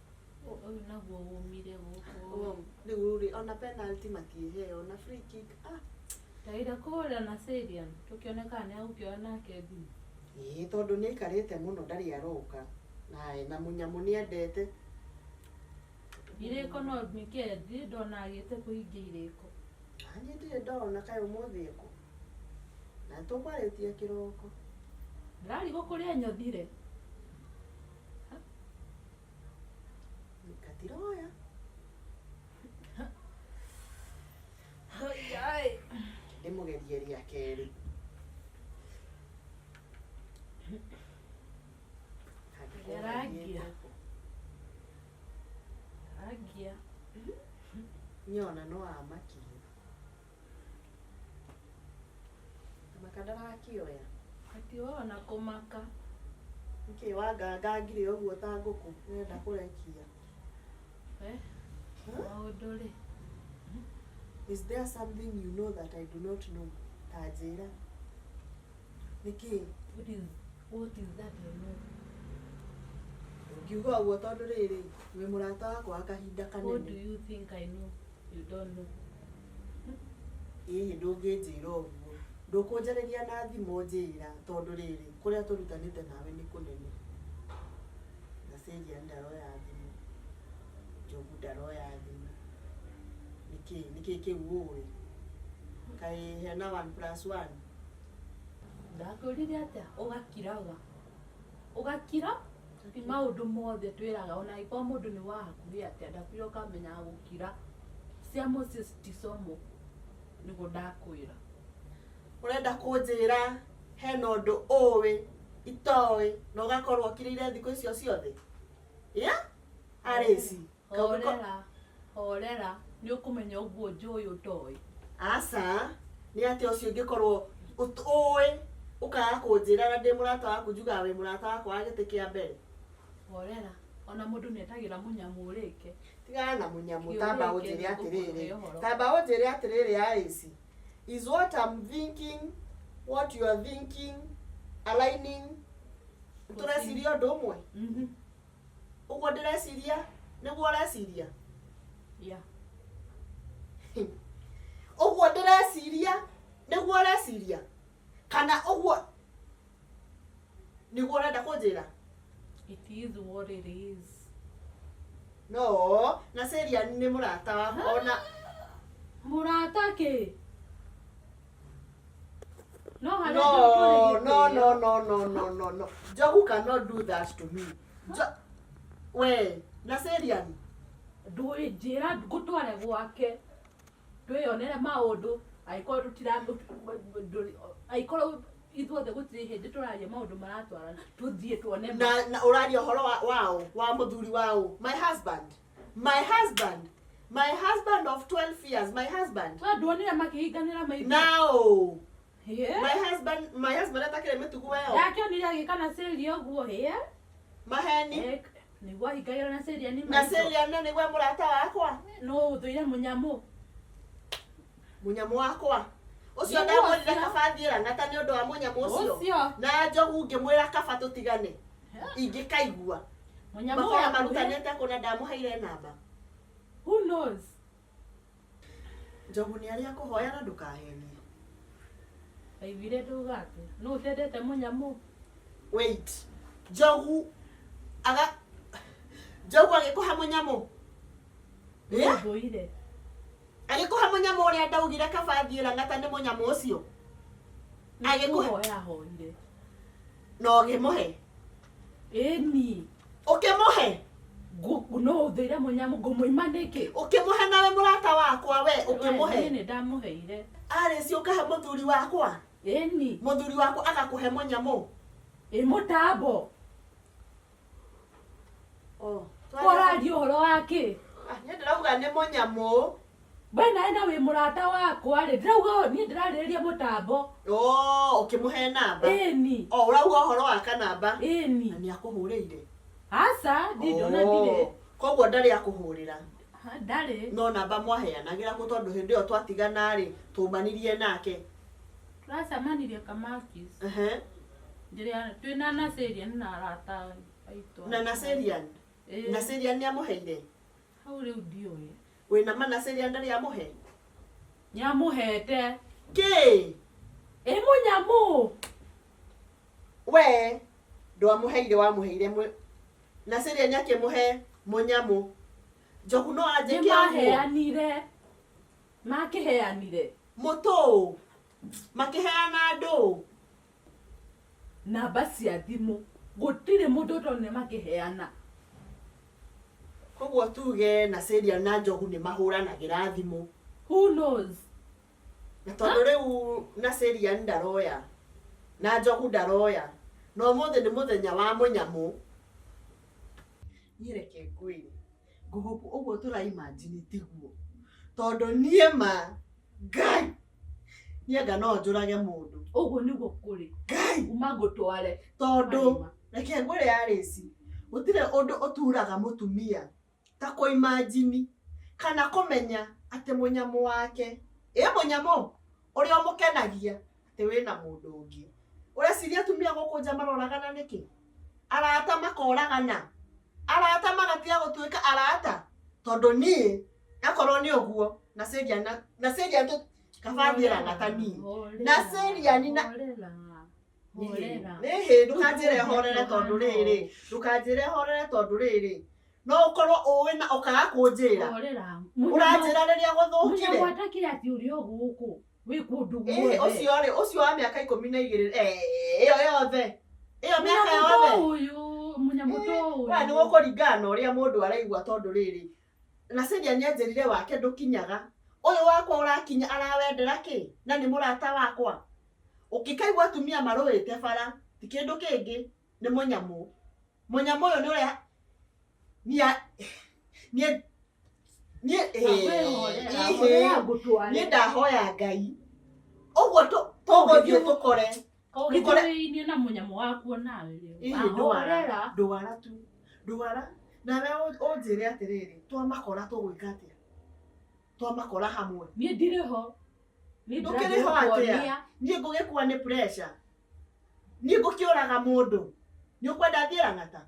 Ũyũ naguo umire gũkũ. Rĩu rĩ, ona penalty matiĩheo, ona free kick. Ah. Ndaire kũhũrĩra na Syrian tũkĩone kana nĩegũkĩoya nake thimũ. Ĩĩ, tondũ nĩ aikarĩte mũno ndarĩ aroka. Na mũnyamũ nĩ endete. Irĩko no nĩkĩe ndirĩ ndona agĩte kũhingia irĩko. Niĩ ndirĩ ndona kaĩ ũmũthĩ ekũ. Na tũkwarĩtie kĩroko. Ndĩrarigwo kũrĩa nyothire. Gatiroya. Ai. Ndĩmũgerie rĩa kerĩ. Nĩarangia. Arangia. Nyona no amakie. Kamaka ndarakĩoya. Ati wona kũmaka. Nĩkĩ wangangangire ũguo ta ngũkũ ũrenda kũrekia? Maũndũ rĩ. Is there something you know that I do not know? Ta njĩra. Nĩkĩ? What is that I know? Ũngiuga ũguo tondũ rĩrĩ, wĩ mũrata wakwa wa kahinda What do kanene. you think I know? You don't know. Ĩhĩ ndũngĩnjĩra ũguo. Ndũkũnjarĩria na thimũ njĩra tondũ rĩrĩ, kũrĩa tũrutanĩte nawe nĩ kũnene. Na Celia ndaroya thimũ, Njogu ndaroya thimũ. Nĩkĩ nĩkĩ kĩu ũĩ? Kaĩ hena one plus one? Ndakwĩrire atĩa ũgakiraga ũgakira ti maũndũ mothe twĩraga ona angĩkorwo mũndũ nĩ wa hakuhĩ atĩa ndakwĩra ũkamenyaga gũkira cia mũciĩ citicomwo nĩguo ndakwĩra. Ũrenda kũnjĩra hena ũndũ ũĩ itoĩ na ũgakorwo ũkirĩire thikũ icio ciothe? Yeah? Arĩci. Horera horera nĩ ũkũmenya ũguo njũĩ ũtoĩ. Aca, nĩ atĩa ũcio ũngĩkorwo ũĩ ũkaga kũnjĩra na ndĩ mũrata waku njugaga wĩ mũrata wakwa wa gĩtĩ kĩa mbere. Horera ona mũndũ nĩ etagĩra mũnyamũ ũrĩke. Tigana na mũnyamũ Kĩũrĩke tamba ũnjĩre nĩngũkũhe atĩrĩrĩ. ũhoro. Tamba ũnjĩre atĩrĩrĩ Alice. Is what I'm thinking, what you are thinking, aligning? Tũreciria ũndũ ũmwe? Ũguo ndĩreciria nĩguo ũreciria? Yeah. Ũguo ndĩreciria nĩguo ũreciria? Kana ũguo nĩguo ũrenda kũnjĩra? It is what it is. No, na Celia nĩ mũrata wakwa ona Mũrata kĩ? No harĩa No, Njogu no, tũrĩ no, no, no, no, no, no. Njogu cannot do that to me. Jo we, Naserian. Ndũĩ njĩra ngũtware gwake twĩyonere maũndũ angĩkorwo tũtira angĩkorwo ithuothe gũtirĩ hĩndĩ tũraria maũndũ maratwarana tũthiĩ tuone ma. Na, na ũraria ũhoro wa wao, wa mũthuri wao. My husband. My husband. My husband of 12 years. My husband. We nduonire makĩhinganĩra maitho. Now. Hĩ? My husband, my husband atakĩrĩ mĩtugo ĩyo. Ndakĩonire agĩka na Celia ũguo hĩ? Maheni. Nĩguo ahingagĩra na Celia nĩ Na maitho. Celia na nĩwe mũrata wakwa. No ũthũire mũnyamũ. Mũnyamũ wakwa. Ũcio Nĩguo ndamwĩrire ũcio. kaba thiĩ Lang'ata nĩ ũndũ wa mũnyamũ ũcio. Ũcio. Na Njogu ngĩmwĩra kaba tũtigane. Ingĩkaigua. Mũnyamũ Makorwo waku, marutanĩte kũna ndamũheire namba. Who knows? Njogu nĩ arĩa akũhoya na ndũkahenie. Aiguire ndauga atĩa? Nũ ũtendete mũnyamũ? Wait. Njogu aga Njogu agĩkũhe mũnyamũ. Yeah? Ũthũire. Agĩkũhe mũnyamũ ũrĩa ndaugire kaba thiĩ Lang'ata nĩ mũnyamũ ũcio. Agĩkũhe Nĩkũhoya ahoire. na ũkĩmũhe. Ĩni. Ũkĩmũhe? No ũthũire mũnyamũ ngũmũima nĩkĩ? Ũkĩmũhe nawe mũrata wakwa we ũkĩmũhe. Niĩ nĩ ndamũheire. Alice ũkahe mũthuri wakwa. Ĩni. Mũthuri wakwa agakũhe mũnyamũ. Ĩ mũtambo. Oh. Ũraria ũhoro wa kĩ? Ah, niĩ ndĩrauga nĩ mũnyamũ. We nawe na wĩ mũrata wakwa rĩ, ndĩrauga niĩ ndĩrarĩrĩria mũtambo. Oh, ũkĩmũhe namba. Ĩni. Oh, ũrauga ũhoro wa kanamba. Ĩni. Na nĩ akũhũrĩire. Aca, ndirĩ ndona ndirĩ. Koguo ndarĩ akũhũrĩra. Ndarĩ. No namba mwaheanagĩra kũ tondũ hĩndĩ ĩyo twatigana rĩ, tũmanirie nake. Tũracemanirie Kamakis. Ehe. Ndĩrĩa twĩna Naserian na arata aitũ. Na Naserian. Ĩĩ. Naserian nĩ amũheire. Hau rĩu ndiũĩ. Wĩna ma Naserian ndarĩ amũhe? Nĩamũhete. Kĩ? Ĩ mũnyamũ. We ndwamũheire wamũheire mũ Naserian akĩmũhe mũnyamũ. Njogu no anjĩke ũguo. Nĩmaheanire. Makĩheanire. Mũtũ. Makĩheana ndũ. Namba cia thimũ. Gũtirĩ mũndũ ũtonire makĩheana. Koguo tuge Naserian na Njogu nĩ mahũranagĩra thimũ. Who knows? Na tondũ rĩu Naserian ndaroya na Njogu ndaroya na ũmũthĩ nĩ mũthenya wa mũnyamũ. Niĩ reke ngwĩre ngũhũpu ũguo tũra imagine tiguo tondũ niĩ ma Ngai niĩ anga no njũrage mũndũ. Ũguo nĩguo kũrĩ. Ngai uma ngũtware. Tondũ reke ngwĩre Alice gũtirĩ ũndũ ũturaga mũtumia ta kũ imagine kana kũmenya atĩ mũnyamũ wake ĩ mũnyamũ ũrĩa ũmũkenagia atĩ wĩna mũndũ ũngĩ. Ũreciria atumia gũkũ nja maroragana nĩkĩ? Arata makoragana. Arata magatiga gũtuĩka arata tondũ niĩ akorwo nĩ ũguo Naserian na Naserian tũ kaba thiĩ Lang'ata niĩ. Naserian na Horera. Horera. Nĩ hĩ ndũkanjĩre horere tondũ rĩrĩ, ndũkanjĩre horere tondũ rĩrĩ, no ũkorwo ũĩ na ũkaga kũnjĩra. Horera. Ũranjĩra rĩrĩa gũthũkire. Mũnyamũ atakĩrĩ atĩ ũrĩ o gũkũ. Wĩ kũndũ Ĩhĩ, guothe. ũcio rĩ, ũcio wa mĩaka 12, ĩyo yothe. Ĩyo mĩaka yothe. Ũyũ, mũnyamũ to ũyũ. Wa nĩ gũkũringana na ũrĩa mũndũ araigua tondũ rĩrĩ, na Celia nĩanjĩrire wake ndũkinyaga. Ũyũ wakwa ũrakinya arawendera kĩ? Na nĩ mũrata wakwa. Ũngĩkaigua atumia marũĩte bara, ti kĩndũ kĩngĩ, nĩ mũnyamũ. Mũnyamũ ũyũ nĩ ũrĩa niĩ niĩ niĩ niĩ ndahoya Ngai. Ũguo tũgũthiĩ tũkore. Ũgĩthiĩ na mũnyamũ waku nawe rĩu. Ĩhĩ, ndwara, ndwara tu. Ndwara. Nawe ũnjĩre atĩrĩrĩ, twamakora tũgwĩka atĩa? Twamakora hamwe. Niĩ ndirĩ ho. Niĩ Ndũkĩrĩ ho atĩa? Niĩ ngũgĩkua nĩ pressure. Niĩ ngũkĩũraga mũndũ. Nĩ ũkwenda thiĩ Lang'ata?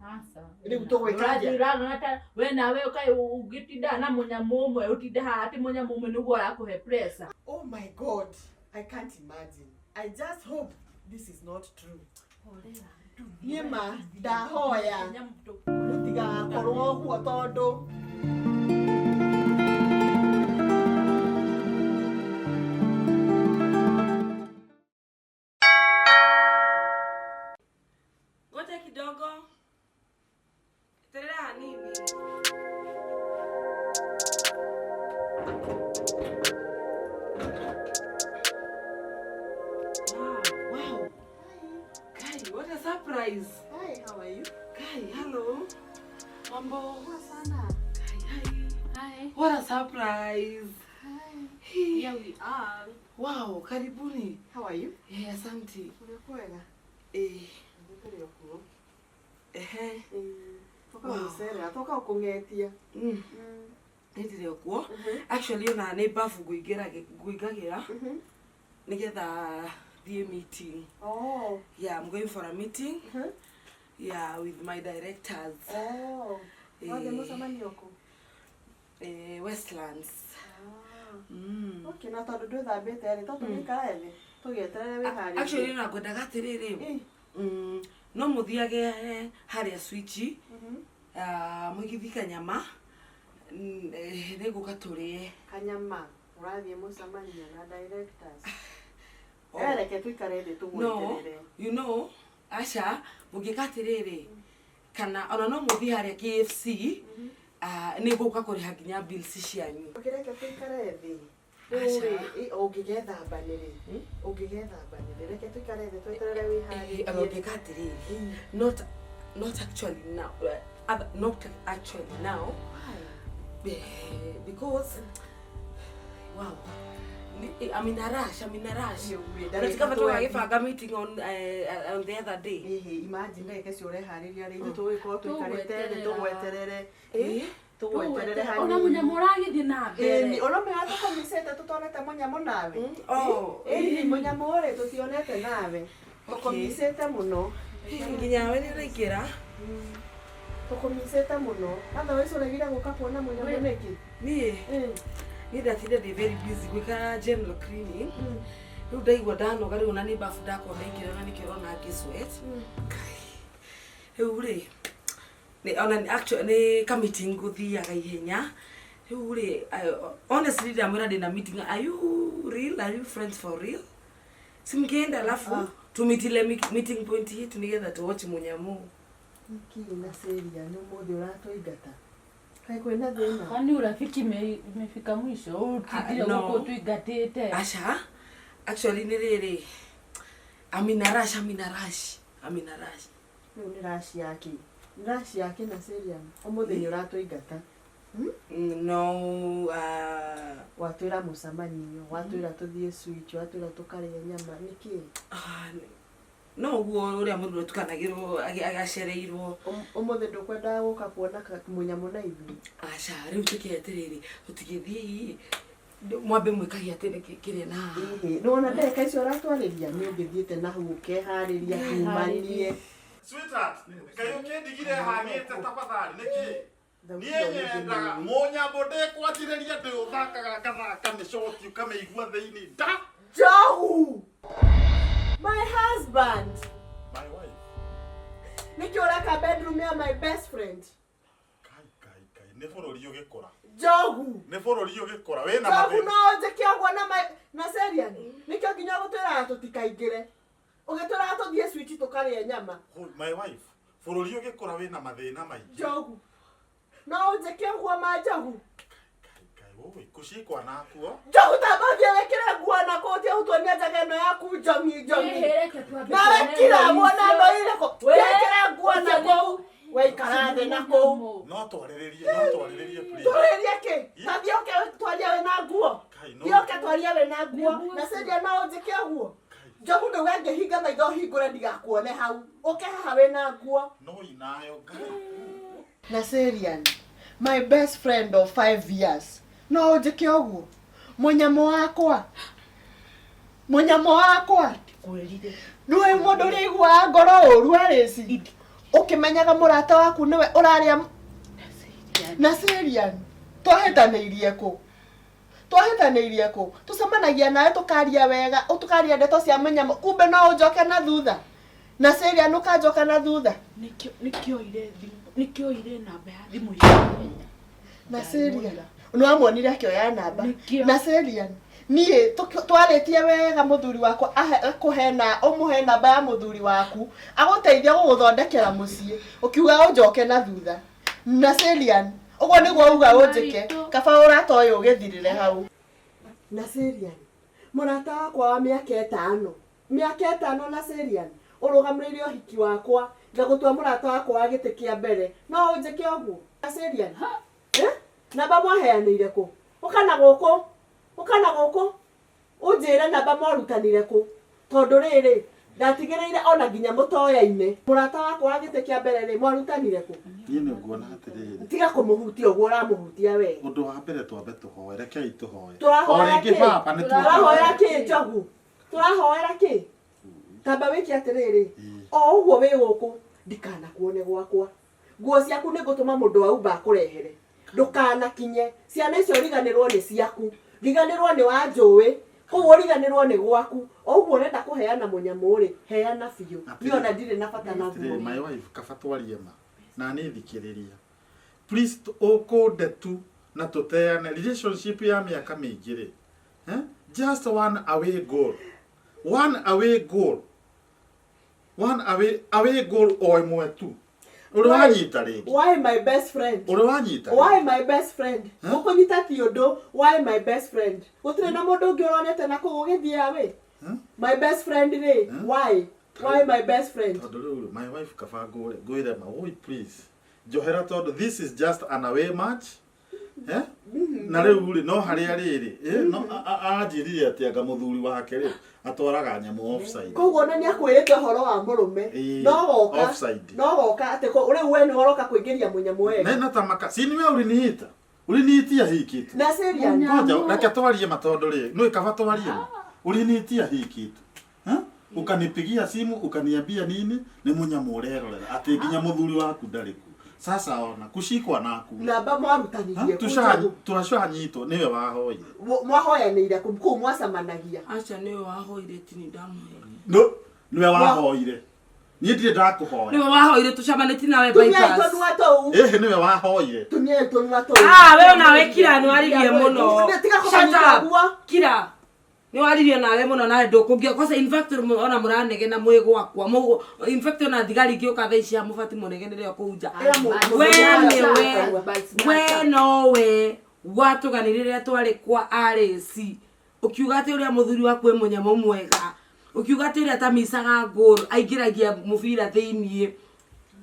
Aca. Rĩu tũgwĩka atĩa? Lang'ata we nawe ũkaĩ ũgĩtinda na mũnyamũ ũmwe ũtinde haha atĩ mũnyamũ ũmwe nĩguo ũrakũhe pressure. Oh my God, I can't imagine. I just hope this is not true. Niĩ ma ndahoya mũtigakorwo ũguo tondũ Ngoja kidogo. Terera hanini. Wow, wow. Kai, what a surprise. Hi, how are you? Kai, hello. Mambo. Poa sana. Kai, hi. Hi. What a surprise. Hi. Here we are. Wow, karibuni. How are you? Eh, asante. Ũrĩ kwega? Eh, Tũrĩ o kuo. ehe. Toka gũcerera, toka gũkũng'etia. Nĩ ndĩrĩ o kuo. Actually ona nĩ bafu ngũingagĩra nĩgetha thiĩ meeting. Oh. Yeah, I'm going for a meeting. Yeah, with my directors. Oh. Wathiĩ Eh. mũcemanio kũ? Eh, Westlands. Mm. Okay, na tondũ ndwĩthambĩte rĩ, to tũgĩikare thĩ tũgĩeterere wĩharĩrie. Actually ona ngwendaga atĩrĩrĩ, no mũthiage harĩa switch, mũigithie kanyama, nĩngũka tũrĩe. Kanyama, ũrathiĩ mũcemanio na directors. Oh. Reke tũikare thĩ No, tũgweterere. you know, aca mũngĩka atĩrĩrĩ, kana ona no mũthiĩ harĩa KFC, nĩ ngũka kũrĩha nginya bills cianyu. Ũkĩreke tũikare thĩ. Rĩu rĩ, ũngĩgethamba nĩ rĩ? Ũngĩgethamba nĩ rĩ? Reke tũikare thĩ tweterere wĩharĩrie. Ona ũngĩka atĩrĩrĩ, not actually now, not actually now, because wow, I'm in a rush, I'm in a rush. Unataka watu wagĩbanga meeting on the other day. Ĩhĩ, imagine ndagĩka icio ũreharĩria rĩ, ithuĩ tũgũgĩkorwo tũikarĩte thĩ tũgweterere. Tũgweterere hanini. Ona mũnyamũ ũragĩthiĩ na mbere. Ĩni, ũramenya tũkũmicĩte tũtonete mũnyamũ nawe. Oh. Ĩni, mũnyamũ rĩ, tũtionete nawe. Tũkũmicĩte mũno. Nginya we nĩ ũraingĩra. Tũkũmicĩte mũno. Otherwise ũregire gũka kuona mũnyamũ nĩkĩ? Niĩ niĩ ndatinda ndĩ very busy gwĩka general cleaning. Rĩu ndaigua ndanoga rĩu ona nĩ bafu ndakorwo ndaingĩra na nĩkĩo ũrona ngĩ sweat. Rĩu rĩ, ona actually nĩ ka meeting ngũthiaga ihenya. Rĩu rĩ, honestly ndamwĩra ndĩna meeting. Are you real? Are you friends for real? Si mkienda alafu tumitile meeting point yetu nĩgetha tuwatch mũnyamũ. Nĩkĩ na Celia nĩ ũmũthĩ ũratũingata? Kaĩ kwĩna thĩna? Kwani urafiki imefika mwisho? Ũtindire No. gũkũ tũingatĩte. Aca, actually nĩ rĩrĩ, I'm in a rush, I'm in a rush, I'm in a rush. Rĩu nĩ rush yake. Nĩ rush yake na Celia. Ũmũthĩ nĩ ũratũingata. No, watwĩra mũcemanio, watwĩra tũthiĩ switch, watwĩra tũkarĩe nyama, nĩkĩ? No ũguo ũrĩa mũndũ atukanagĩrwo agacereirwo. Ũmũthĩ ndũkwendaga gũka kuona mũnyamũ na ithuĩ? Aca, rĩu tũkĩe atĩrĩrĩ, tũtigĩthiĩ mwambe mwĩkage atĩrĩ kĩrĩa na haha. Ĩhĩ, nĩwona ndagĩka icio ũratwarĩria nĩ ũngĩthiĩte na hau ũkeharĩria tumanie. Sweetheart, kaĩ ũkĩndigire hang'ĩte tafadhali nĩkĩ? Niĩ nyendaga mũnyamũ ndĩkwanjĩrĩria ndĩũthakaga ngathaka nĩ coti ũkamĩigua thĩinĩ nda. Njogu! My husband. My wife. Nĩkĩ ũreka bedroom ya my best friend? Kai kai nĩ bũrũri ũgĩkũra. Njogu. Nĩ bũrũri ũgĩkũra wĩna Njogu mathĩna. no njĩke ũguo na my na Serian. Nĩkĩo nginya ũgũtwĩraga tũtikaingĩre. Ũgĩtwĩraga tũthiĩ switch tũkarĩe nyama. My wife. Bũrũri ũgĩkũra wĩna mathĩna maingĩ. Njogu. No ũnjĩke ũguo ma Njogu. Kai oi kushikwa nakuo. Njogu tamba ũthiĩ wĩkĩre nguo na kũu ũtige gũtuonia njaga ĩno yaku njongi njongi. Ĩhĩ, reke twambe Nawe tuone kira nguo muona icio. no irĩkũ. We, Wĩkĩre nguo na ũcio kũu. Waikara thĩ na kũu. No twarĩrĩrie, no twarĩrĩrie please. Twarĩrie kĩ? Ta thiĩ ũke twarie wĩna nguo. Kai no. Thiĩ ũke twarie wĩna nguo. Na Celia no ũnjĩke ũguo. Njogu ndauga ngĩhinga maitho hingũre ndigakuone hau. Ũke haha wĩna nguo. No inayo Ngai. Naserian, my best friend of 5 years. No ũnjĩke ũguo. Mũnyamũ wakwa. Mũnyamũ wakwa. Nĩwe mũndũ ũrĩa aiguaga ngoro ũru arĩci. Ũkĩmenyaga mũrata waku nĩwe ũrarĩa. Naserian, twahĩtanĩirie kũ? Twahĩtanĩirie kũ? Tũcemanagia nawe tũkaria wega, tũkaria ndeto cia mũnyamũ, kumbe no ũnjoke na thutha. Naserian ũkanjoka na thutha. Nĩkĩoire thimũ, nĩkĩoire namba ya thimũ ya Naserian nĩwamuonire akĩoya namba. Naserian niĩ twarĩtie wega mũthuri wakwa akũhe na ũmũhe namba ya mũthuri waku agũteithia gũgũthondekera mũciĩ ũkiuga ũnjoke na thutha. Naserian ũguo nĩguo uga ũnjĩke kaba ũrata ũyũ ũgĩthirĩre hau. Naserian mũrata wakwa wa mĩaka 5 mĩaka 5 Naserian ũrũgamĩrĩire ũhiki wakwa ngagũtua mũrata wakwa wa gĩtĩ kĩa mbere no ũnjĩke ũguo Naserian? Eh? Namba mwaheanĩire kũ? Ũka na gũkũ, ũka na gũkũ ũnjĩre namba mwarutanire kũ, tondũ rĩrĩ ndatigĩrĩire ona nginya mũtoya-inĩ mũrata wakwa wa gĩtĩ kĩa mbere rĩ mwarutanire kũ? Niĩ nĩ nguona atĩrĩrĩ. Tiga kũmũhutia ũguo ũramũhutia we. Ũndũ wa mbere twambe tũhoe, rekei tũhoe. O Tũrahoera rĩngĩ kĩ? baba nĩ Tũrahoera kĩ Njogu? Tũrahoera kĩ? Tamba wĩke atĩrĩrĩ, o ũguo wĩ gũkũ ndikanakuone gwakwa. Nguo ciaku nĩ ngũtũma mũndũ wa Uber akũrehere. Ndũkanakinye. Ciana icio riganĩrwo nĩ ciaku. Riganĩrwo nĩ wa njũĩ. Koguo riganĩrwo nĩ gwaku. O ũguo ũrenda kũheana mũnyamũ rĩ, heana biũ. Niĩ ona ndirĩ na bata naguo. Atĩrĩrĩ, my wife, kaba twarie ma na niĩ thikĩrĩria please ũkũnde tu na tũteane relationship ya mĩaka mĩingĩ rĩ, eh? Just one away goal, one away goal, one away goal o ĩmwe tu. Ũrĩ wanyita rĩngĩ? Why my best friend? Ũrĩ wanyita? Why my best friend? Gũkũnyita ti ũndũ. Why my best friend? Gũtirĩ na mũndũ ũngĩ ũronete na kũu ũgĩthiĩ away. My best friend rĩ, why? Why my best friend? Tondũ rĩu rĩ, my wife, kaba ngũre ngwĩre ma oi please njohera tondũ this is just an away match, eh? Na rĩu rĩ no harĩa rĩrĩ no anjĩrire atĩ anga mũthuri wake rĩ atwaraga nyamũ offside. Koguo ona nĩ akwĩrĩte ũhoro wa mũrũme. Ĩĩ, No woka. Offside. No woka atĩ rĩu we nĩwe ũroka kũingĩria mũnyamũ wega. Nena tamaka si niwe uliniita uliniitia hii kitu. Na Serian. Ngoja reke twarie ma tondũ rĩ nĩ kaba twarie ma uliniitia hii kitu. Ha? Ukanipigia simu ukaniambia nini nĩ mũnyamũ ũrerorera atĩ nginya mũthuri waku ndarĩ ku. Sasa ona kushikwa naku. Namba mwarutanirie kũ? Turacanyitwo nĩwe wahoire. Mwahoyanĩire kũ? Kũu mwacemanagia. Aca nĩwe wahoire tini ndamũheire. No nĩwe wahoire, niĩ ndirĩ ndakũhoya. Nĩwe wahoire tũcemanĩtie nawe Tumiai bypass. tũnua tũu. Ĩhĩ, nĩwe wahoire. Tumiai tũnua tũu. Ah, we nawe kira nĩ waririe mũno. Tiga Shut kũmanyita up. ũguo. Kira. Nĩ waririe nawe mũno nawe ndũkũngia kwanza. In fact ona mũranegena mwĩ gwakwa. In fact ona thigari ingĩũka thaa ici mũbati mũnegenere o kũu nja. We nĩwe we nowe watũganĩire rĩrĩa twarĩ kwa RAC ũkiuga atĩ ũrĩa mũthuri waku ĩ mũnyamũ mwega, ũkiuga atĩ ũrĩa atamicaga ngũrũ aingĩragia mũbira thĩiniĩ.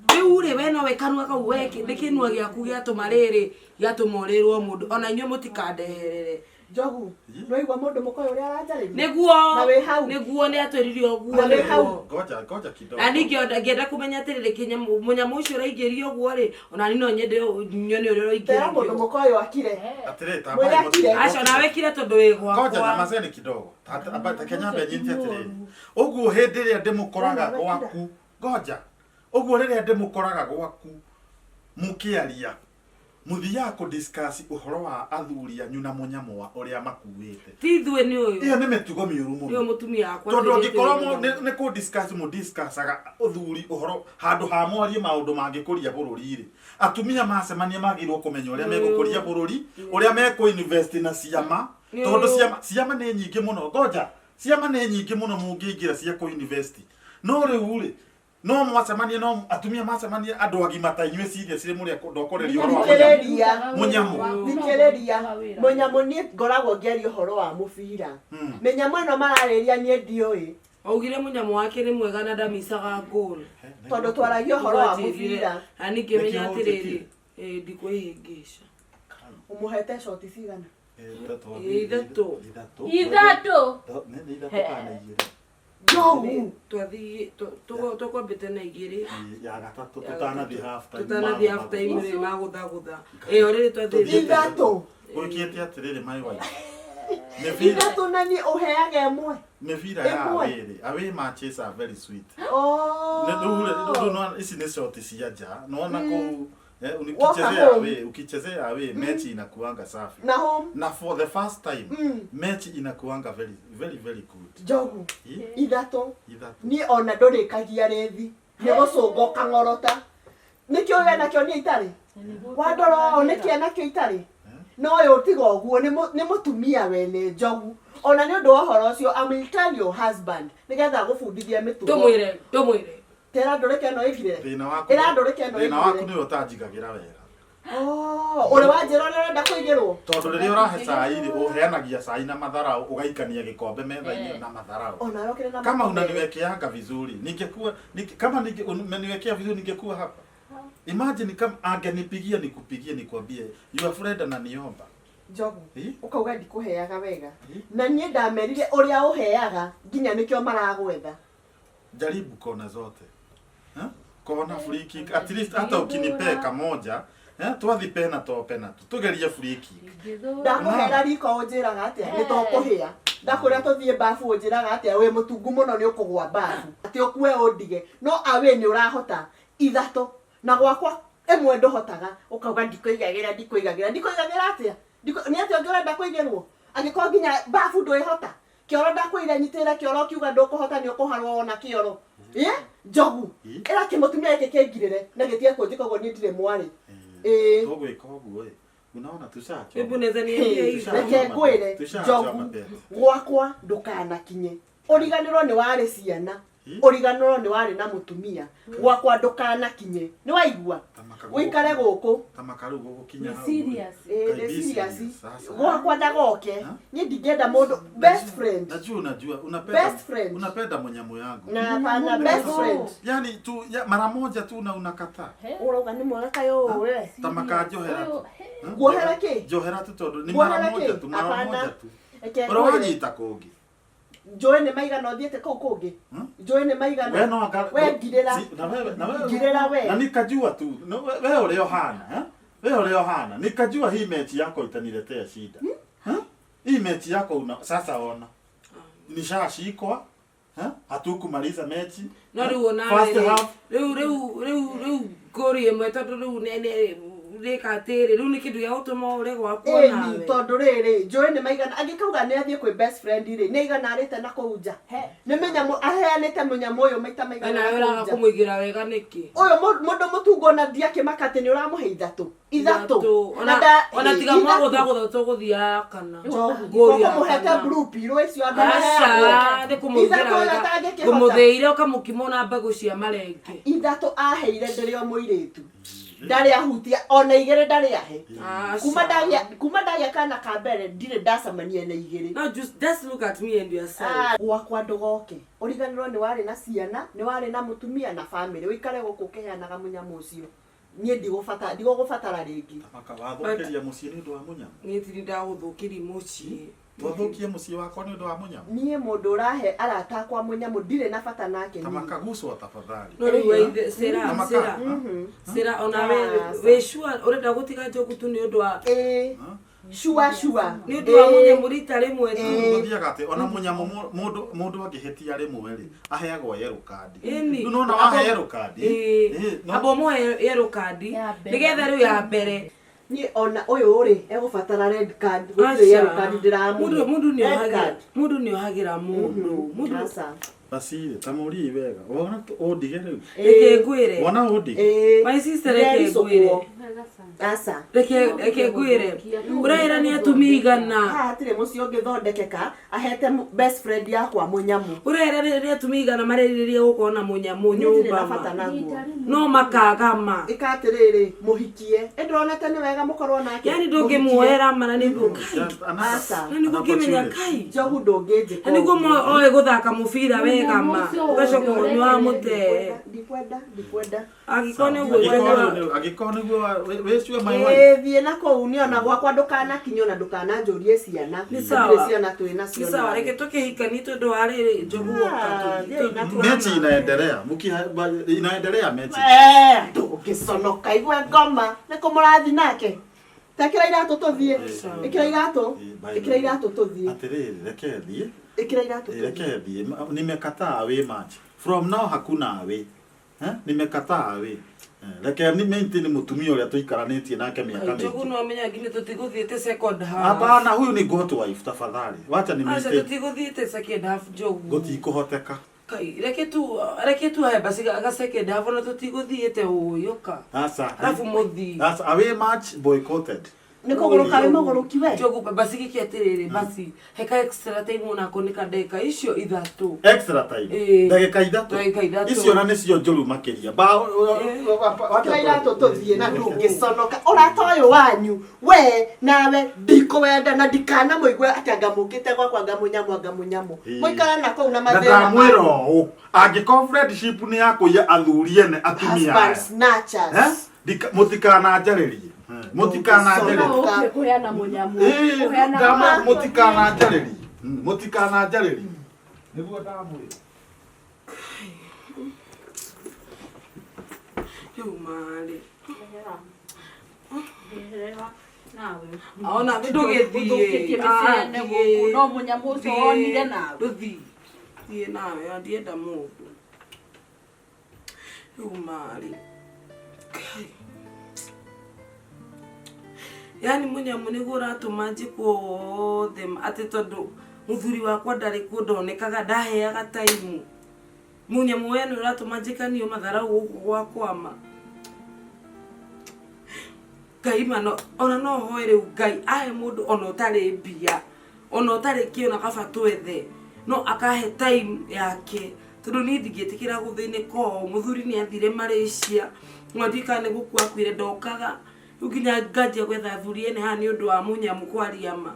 Rĩu rĩ we nowe kanua kau we nĩ kĩnua gĩaku gĩatũma rĩrĩ gĩatũma ũrĩrwo mũndũ ona inyuĩ mũtikandeherere. Njogu, nĩwaigua mũndũ mũka ũyũ ũrĩa aranjarĩria? Nĩguo. Na wĩ hau. Nĩguo nĩ atwĩrire ũguo. Na wĩ hau. Ngoja ngoja kidogo. Na ningĩ ngĩenda kũmenya atĩrĩrĩ mũnyamũ ũcio ũraingĩrio ũguo rĩ ona ni no nyende nyone ũrĩa Tera mũndũ ũraingĩrio. mũka ũyũ akire. Atĩrĩ Mwĩre tambai akire. Aca nawe kira tondũ wĩ Ngoja gwakwa. nyamazeni kidogo. Reke nyambe nyite atĩrĩrĩ ũguo hĩndĩ ĩrĩa ndĩmũkoraga gwaku, ngoja ũguo rĩrĩa ndĩmũkoraga gwaku mũkĩaria Muthiaga kũ discuss ũhoro wa athuri anyu na mũnyamũ wa ũrĩa makuĩte. Ti ithuĩ nĩ ũyũ. Ĩyo nĩ mĩtugo mĩũru Nĩ ũyũ mũno. mũtumia wakwa. Tondũ twĩrĩte angĩkorwo wĩra. nĩ kũ discuss mũ discussaga ũthuri ũhoro handũ ha mwarie maũndũ mangĩkũria bũrũri rĩ, atumia macemania magĩrĩirwo kũmenya ũrĩa megũkũria bũrũri, ũrĩa mekũ invest na ciama, Nĩ tondũ ũyũ. ciama nĩ nyingĩ mũno. Ngoja, ciama nĩ nyingĩ mũno mũngĩingĩra cia kũ invest. No rĩu rĩ, no mwacemanie no atumia macemanie andũ agima ta inyuĩ serious rĩ mũrĩa ndokoreria ũhoro wa Thikĩrĩria. mũnyamũ. Mũnyamũ. Thikĩrĩria. Mũnyamũ niĩ ngoragwo ngĩaria ũhoro wa mũbira. Mĩnyamũ ĩno mararĩria niĩ ndiũĩ. Augire mũnyamũ wake nĩ mwega na ndamicaga goal. Tondũ twaragia ũhoro wa Nĩguo anjĩrire. mũbira. Na ningĩmenya Nĩkĩo atĩrĩrĩ, ndikwĩhĩngĩca. Ũmũhete coti cigana? Ithatũ. Ithatũ. Nĩ ithatũ kana igĩrĩ? Njogu. Twathiĩ tũkwambĩte na igĩrĩ. Ya gatatũ tũtanathiĩ half time. Tũtanathiĩ half time rĩ magũthagũtha. Ĩyo rĩrĩ twathiĩ. Ithatũ. Gwĩkĩte atĩrĩrĩ my wife. Mĩbira Ithatũ na niĩ ũheaga ĩmwe. mĩbira ya Ĩmwe. away rĩ, away matches are very sweet. Oh. Nĩ rĩu rĩ, rĩu nĩwona ici nĩ shot cia nja. Nĩwona kũu Woka ukichezea home. away, ukichezea away mechi inakuanga safi. Na home. Na for the first time mechi inakuanga very very very good. Njogu. Ĩ? Ithatũ. Ithatũ. Niĩ ona ndũrĩkagia rĩthi. Nĩ gũcũnga ũkang'orota. Nĩkĩo we nakĩo niĩ itarĩ. Wandora ũũ nĩkĩo nakĩo itarĩ. No ũyũ tiga ũguo nĩ mũtumia wene njogu. Ona nĩ ũndũ wa ũhoro ũcio I will tell your husband nĩgetha agũbundithie mĩtugo. Tũmwĩre, tũmwĩre. Tera ndũrĩke ĩno ĩngirĩre. Thĩna waku. Ĩra ndũrĩke ĩno Thĩna waku ĩngirĩre. nĩwe ũtanjigagĩra wega. Oh, ũrĩ wanjĩra ũrĩa ũrenda kũigĩrwo? Tondũ rĩrĩa ũrahe cai rĩ, ũheanagia cai na matharau, ũgaikania gĩkombe metha-inĩ na matharau. Ona wewe ũkĩrĩ na Kama makombe. unaniwekeanga vizuri, ningekuwa kama umeniwekea vizuri ningekuwa hapa. Imagine kama angenipigia nikupigie nikwambie your friend ananiomba. Njogu. Ĩ? Ũkauga ndikũheaga wega. Na niĩ ndamerire ũrĩa ũheaga nginya nĩkĩo maragwetha. Jaribu kona zote. Eh? Kona free kick at least hata ukinipea kamoja, eh, twathi pena to pena tu. Tugerie free kick. Ndakũhera riko ũnjĩraga atĩa? Nĩ tũkũhĩa. Ndakũrĩa tũthiĩ bafu ũnjĩraga atĩa? Wĩ mũtungu mũno nĩ ũkũgwa bafu. Atĩ ũkue ũndige. No awe nĩ ũrahota ithatũ. Na gwakwa ĩmwe ndũhotaga. Ũkauga ndikũigagĩra ndikũigagĩra. Ndikũigagĩra atĩa? Nĩ atĩa ũngĩ ũrenda kũigĩrwo? Angĩkorwo nginya bafu ndwĩhota. Kĩoro ndakwĩire nyitĩrĩra kĩoro ũkiuga ndũkũhota nĩ ũkũharwo ona kĩoro. Ĩ? Njogu. Ĩra kĩmũtumia gĩkĩ kĩngirĩre na gĩtige kũnjĩka ũguo niĩ ndirĩ mwarĩ. Ĩĩ. Tũgwĩka ũguo ĩ. Unaona tushacho. Hebu naweza niambia hivi. Reke ngwĩre Tushachoma njogu bet. gwakwa ndũkanakinye ũriganĩrwo nĩ warĩ ciana ũriganĩrwo nĩ warĩ na mũtumia gwakwa ndũkanakinye nĩ waigua ũikare gũkũ Tamaka rĩu gũgũkinya Nĩ hau. serious. Ĩĩ, Kai nĩ be serious. serious, sasa. Gwakwa ndagoke niĩ ndingĩenda mũndũ best friend Najua unajua unapenda Best friend. unapenda mwenyamu yangu. Na hapana best friend. Yaani tu ya, mara moja tu na unakataa. Ũrauga nĩ mwega kayo we. Tamaka njohera tu. Nguohera kĩ? Njohera tu tondũ nĩ mara Nguohera moja kĩ? tu mara Hapana. moja tu. Reke Ũrĩa ngwĩre. wanyita kũngĩ. Njũĩ nĩ maigana ũthiĩte kũu kũngĩ? Njũĩ nĩ maigana? We no anga We ngirĩra. Na wewe na wewe Ngirĩra we. Na nikajua tu no, we ũrĩa ũhana, eh? We ũrĩa ũhana. Nikajua hii mechi yako itaniletea shida. Eh? Hii mechi yako una sasa ona. Nishashikwa. Eh? Hatukumaliza mechi. No rĩu ona First rĩ, half rĩu rĩu rĩu rĩu ngũri ĩmwe tondũ rĩu nene rĩka atĩrĩ rĩu nĩ kĩndũ gĩa gũtũma ũre gwakwa Ĩni nawe. tondũ rĩrĩ njũĩ nĩ maigana angĩkauga nĩ athiĩ kwĩ best friend rĩ nĩ aigana arĩte na kũu nja nĩ mĩnyamũ aheanĩte mũnyamũ ũyũ maita maigana Nawe na ũraga kũu nja kũmũigĩra wega nĩkĩ? ũyũ mũndũ mũtungu ona ndiakĩmaka atĩ nĩ ũramũhe ithatũ ithatũ Ona Na nda- ona tiga ithatũ. mwagũthagũtha tũgũthiaga kana. Njogu. Ngũri ya Ũkũmũhete kana. blue pill icio andũ Aca maheagwo. nĩ kũmũigĩra Ithatũ wega. atangĩkĩhota. Kũmũthĩire ũkamũkima na mbegũ cia marenge. Ithatũ aheire ndĩrĩ o mũirĩtu ndarĩ ahutia ona igĩrĩ ndarĩ ahe Aca. kuma ndagĩa kana ka mbere ndirĩ ndacemania na igĩrĩ Now just look at me and yourself. Ah, gwakwa ndũgoke ũriganĩrwo nĩ warĩ na ciana nĩ warĩ na mũtumia na bamĩrĩ ũikare gũkũ ũkĩheanaga mũnyamũ ũcio niĩ ndigũgũbatara rĩngĩ Tamaka wathũkĩria mũciĩ nĩ ũndũ wa mũnyamũ. Niĩ tiri ndagũthũkĩria mũciĩ. Twathũkie mũciĩ wakwa nĩ ũndũ wa mũnyamũ. niĩ mũndũ ũrahe arata akwa mũnyamũ ndirĩ na bata nake niĩ. Tamaka gucwo tafadhali. No rĩu waithe Sera Tamaka. Sera Sera ona we wĩ sure ũrenda gũtiga njogu tu nĩ ũndũ wa Ĩĩ. Sure sure. Nĩ ũndũ wa mũnyamũ rita rĩmwe tu. Gũthiaga atĩ ona mũnyamũ mũndũ angĩhĩtia rĩmwe rĩ aheagwo yellow card. Ĩni. Rĩu nĩwona wahe yellow card. Ĩĩ. Ĩĩ, no- Amba ũmũhe yellow card nĩgetha rĩu ya mbere. Niĩ ona ũyũ rĩ egũbatara red card, gũtirĩ yellow card ndĩramũhe. Mũndũ nĩ Red ohagĩra, card. mũndũ nĩ ohagĩra mũndũ. Mũndũ Aca. Bacirĩ ta mũrii wega wona ũndige rĩu. Reke ngwĩre. Wona ũndige. My sister, reke ngwĩre. Aca. Reke ngwĩre. Ũraĩra nĩ atumia igana. Haha hatirĩ mũciĩ ũngĩthondekeka ahete best friend yakwa mũnyamũ. Ũraĩra nĩ atumia igana marerirĩria gũkorwo na mũnyamũ Niĩ ndirĩ nyũmba na bata ma. naguo. No makaga ma. Ĩka atĩrĩrĩ, mũhikie. Ĩ ndũronete nĩ wega mũkorwo nake. Yani ndũngĩmuoera ma na nĩguo Aca. Na nĩguo ngĩmenya kai. Njogu ndũngĩnjĩka. Na nĩguo oe gũthaka mũbira wega ma. Ũgacoka nĩ wamũte. Ndikwenda, ndikwenda. Angĩkorwo nĩ ũguo njũgũ. Angĩkorwo nĩguo wĩcue my wife. Ĩĩ, thiĩ na kũu niĩ ona gwakwa ndũkanakinye ona ndũkananjũrie ciana. Nĩ Hatirĩ sawa. ciana twĩ nacio. Nĩ sawa, reke tũkĩhikanie tondũ wa rĩrĩ njogu woka thiĩ na Mechi inaendelea. Inaendelea mechi. Ndũngĩconoka igue ngoma nĩ kũ mũrathi nake. Tekĩra iratũ tũthiĩ. Ĩkĩra iratũ. Ĩkĩra iratũ tũthiĩ. Atĩrĩrĩ, reke thiĩ. Ĩkĩra iratũ tũthiĩ. Reke thiĩ. Nimekataa away match. From now hakuna away. Eh? Nimekataa away. Reke ni maintain mũtumia ũrĩa tũikaranĩtie nake mĩaka Njogu mĩingĩ. no amenya nginya tũtigũthiĩte second half. Hapana, huyu ni goat wife tafadhali. Wacha ni Aca maintain. tũtigũthiĩte second half njogu. Gũtikũhoteka. Kai, reke tu hae basi ga second half ona tũtigũthiĩte ũyũka. Sasa. Alafu mũthiĩ. Sasa away match boycotted. Nĩ kũgũrũka wĩ mũgũrũki we. Njogu basi gĩkĩ atĩrĩrĩ basi heka extra time onako nĩ ka ndagĩka icio ithatũ. Extra time. Ĩĩ. Ndagĩka ithatũ. Ndagĩka ithatũ. Icio na nĩcio njũru makĩria. Ba Ĩkĩra iratũ tũthiĩ na ndũngĩconoka. Ũrata ũyũ wanyu we nawe ndikũwenda na ndikanamũigue atĩ anga mũkĩte gwakwa anga mũnyamũ anga mũnyamũ. Ĩĩ. Mũikara na kũu na na mathĩna ndamwĩra manyu. ũũ angĩkorwo friendship nĩ ya kũiya athuri ene atumia Husband aya snatchers. Eh? Mũtikananjarĩrie. Mũtikananjarĩrie. Ũkĩte kũheana mũnyamũ. Ĩĩ, Kũheana mũtikananjarĩrie. Mũtikananjarĩrie. Nĩguo ndamwĩra. Rĩu marĩ. Nawe. Ona ndũgĩthiĩ. Ũthũkĩtie mĩciĩ ene gũkũ, no mũnyamũ ũcio wonire nawe. Ndũthiĩ. Thiĩ nawe, ndienda mũndũ. Rĩu marĩ. Kai. Yani mũnyamũ nĩguo ũratũma njĩkwo wothe atĩ tondũ mũthuri wakwa ndarĩ kuo ndonekaga ndaheaga taimu. Mũnyamũ we nĩ ũratũma njĩkanio matharau gũkũ gwakwa ma. Ngai ma no ona no hoe rĩu Ngai ahe mũndũ ona ũtarĩ mbia ona ũtarĩ kĩ ona kaba twethe no akahe time yake tondũ niĩ ndingĩtĩkĩra gũthĩnĩka ũũ. Mũthuri nĩ athire Malaysia no ndiũĩ kana nĩ gũkua akuire ndokaga rĩu nginya nganjia gwetha athuri ene haha nĩ ũndũ wa mũnyamũ kwaria ma.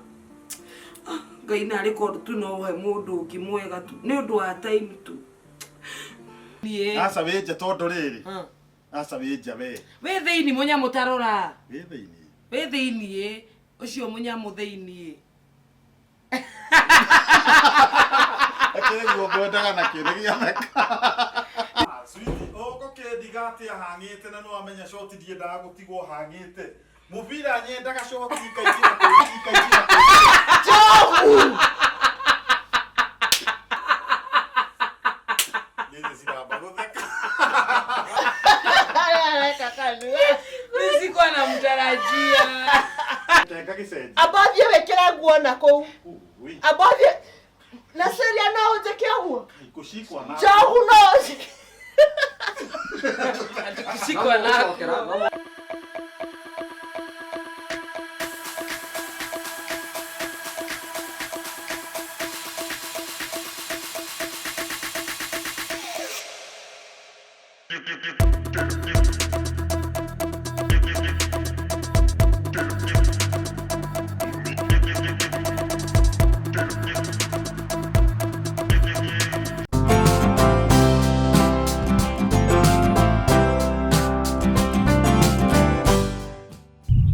Ngai narĩ korwo tu no ũhe mũndũ ũngĩ mwega tu nĩ ũndũ wa time tu. Aca wĩnja tondũ rĩrĩ. Aca wĩnja we. Wĩ thĩinĩ mũnyamũ tarora. Wĩ thĩinĩ. Wĩ thĩinĩ ũcio mũnyamũ thĩinĩ. Akĩrĩ guo ngwendaga nakĩo nĩ gĩathaka. Sweetie, ũgũkĩndiga atĩa hang'ĩte na nĩwamenya shoti ndiendaga gũtigwo hang'ĩte. Mũbira nyendaga shoti ikaingĩra kũu, ikaingĩra kũu. Njogu! Nĩthĩ ciramba gũtheka. Mimi sikuwa namtarajia. Tenga gĩcenjio. Amba ũthiĩ wĩkĩre nguo na kũu. Amba ũthiĩ na Celia no ũnjĩke ũguo. Gũcikwa na. Njogu no ũnjĩke. Sikuwa nako.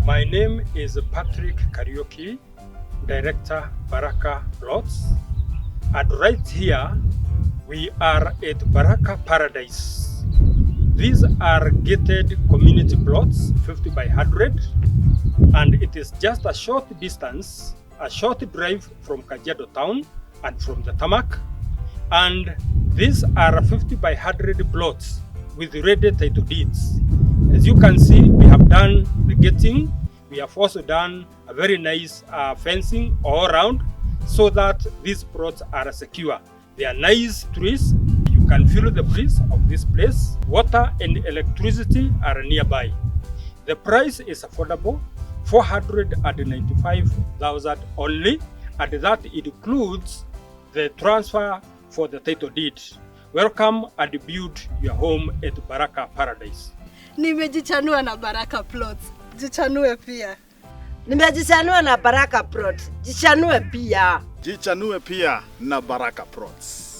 My name is Patrick Kariuki, Director Baraka Plots. And right here, we are at Baraka Paradise. These are gated community plots, 50 by 100, and it is just a short distance, a short drive from Kajiado town and from the tarmac. And these are 50 by 100 plots with ready title deeds. As you can see, we have done the gating, We have also done a very nice fencing all round so that these plots are secure. They are nice trees. You can feel the breeze of this place. Water and electricity are nearby. The price is affordable, 495,000 only, and that includes the transfer for the title deed. Welcome and build your home at Baraka Paradise. Nimejichanua na Baraka Plots. Jichanue pia. Nimejichanua na Baraka Plots. Jichanue pia. Jichanue pia na Baraka Plots.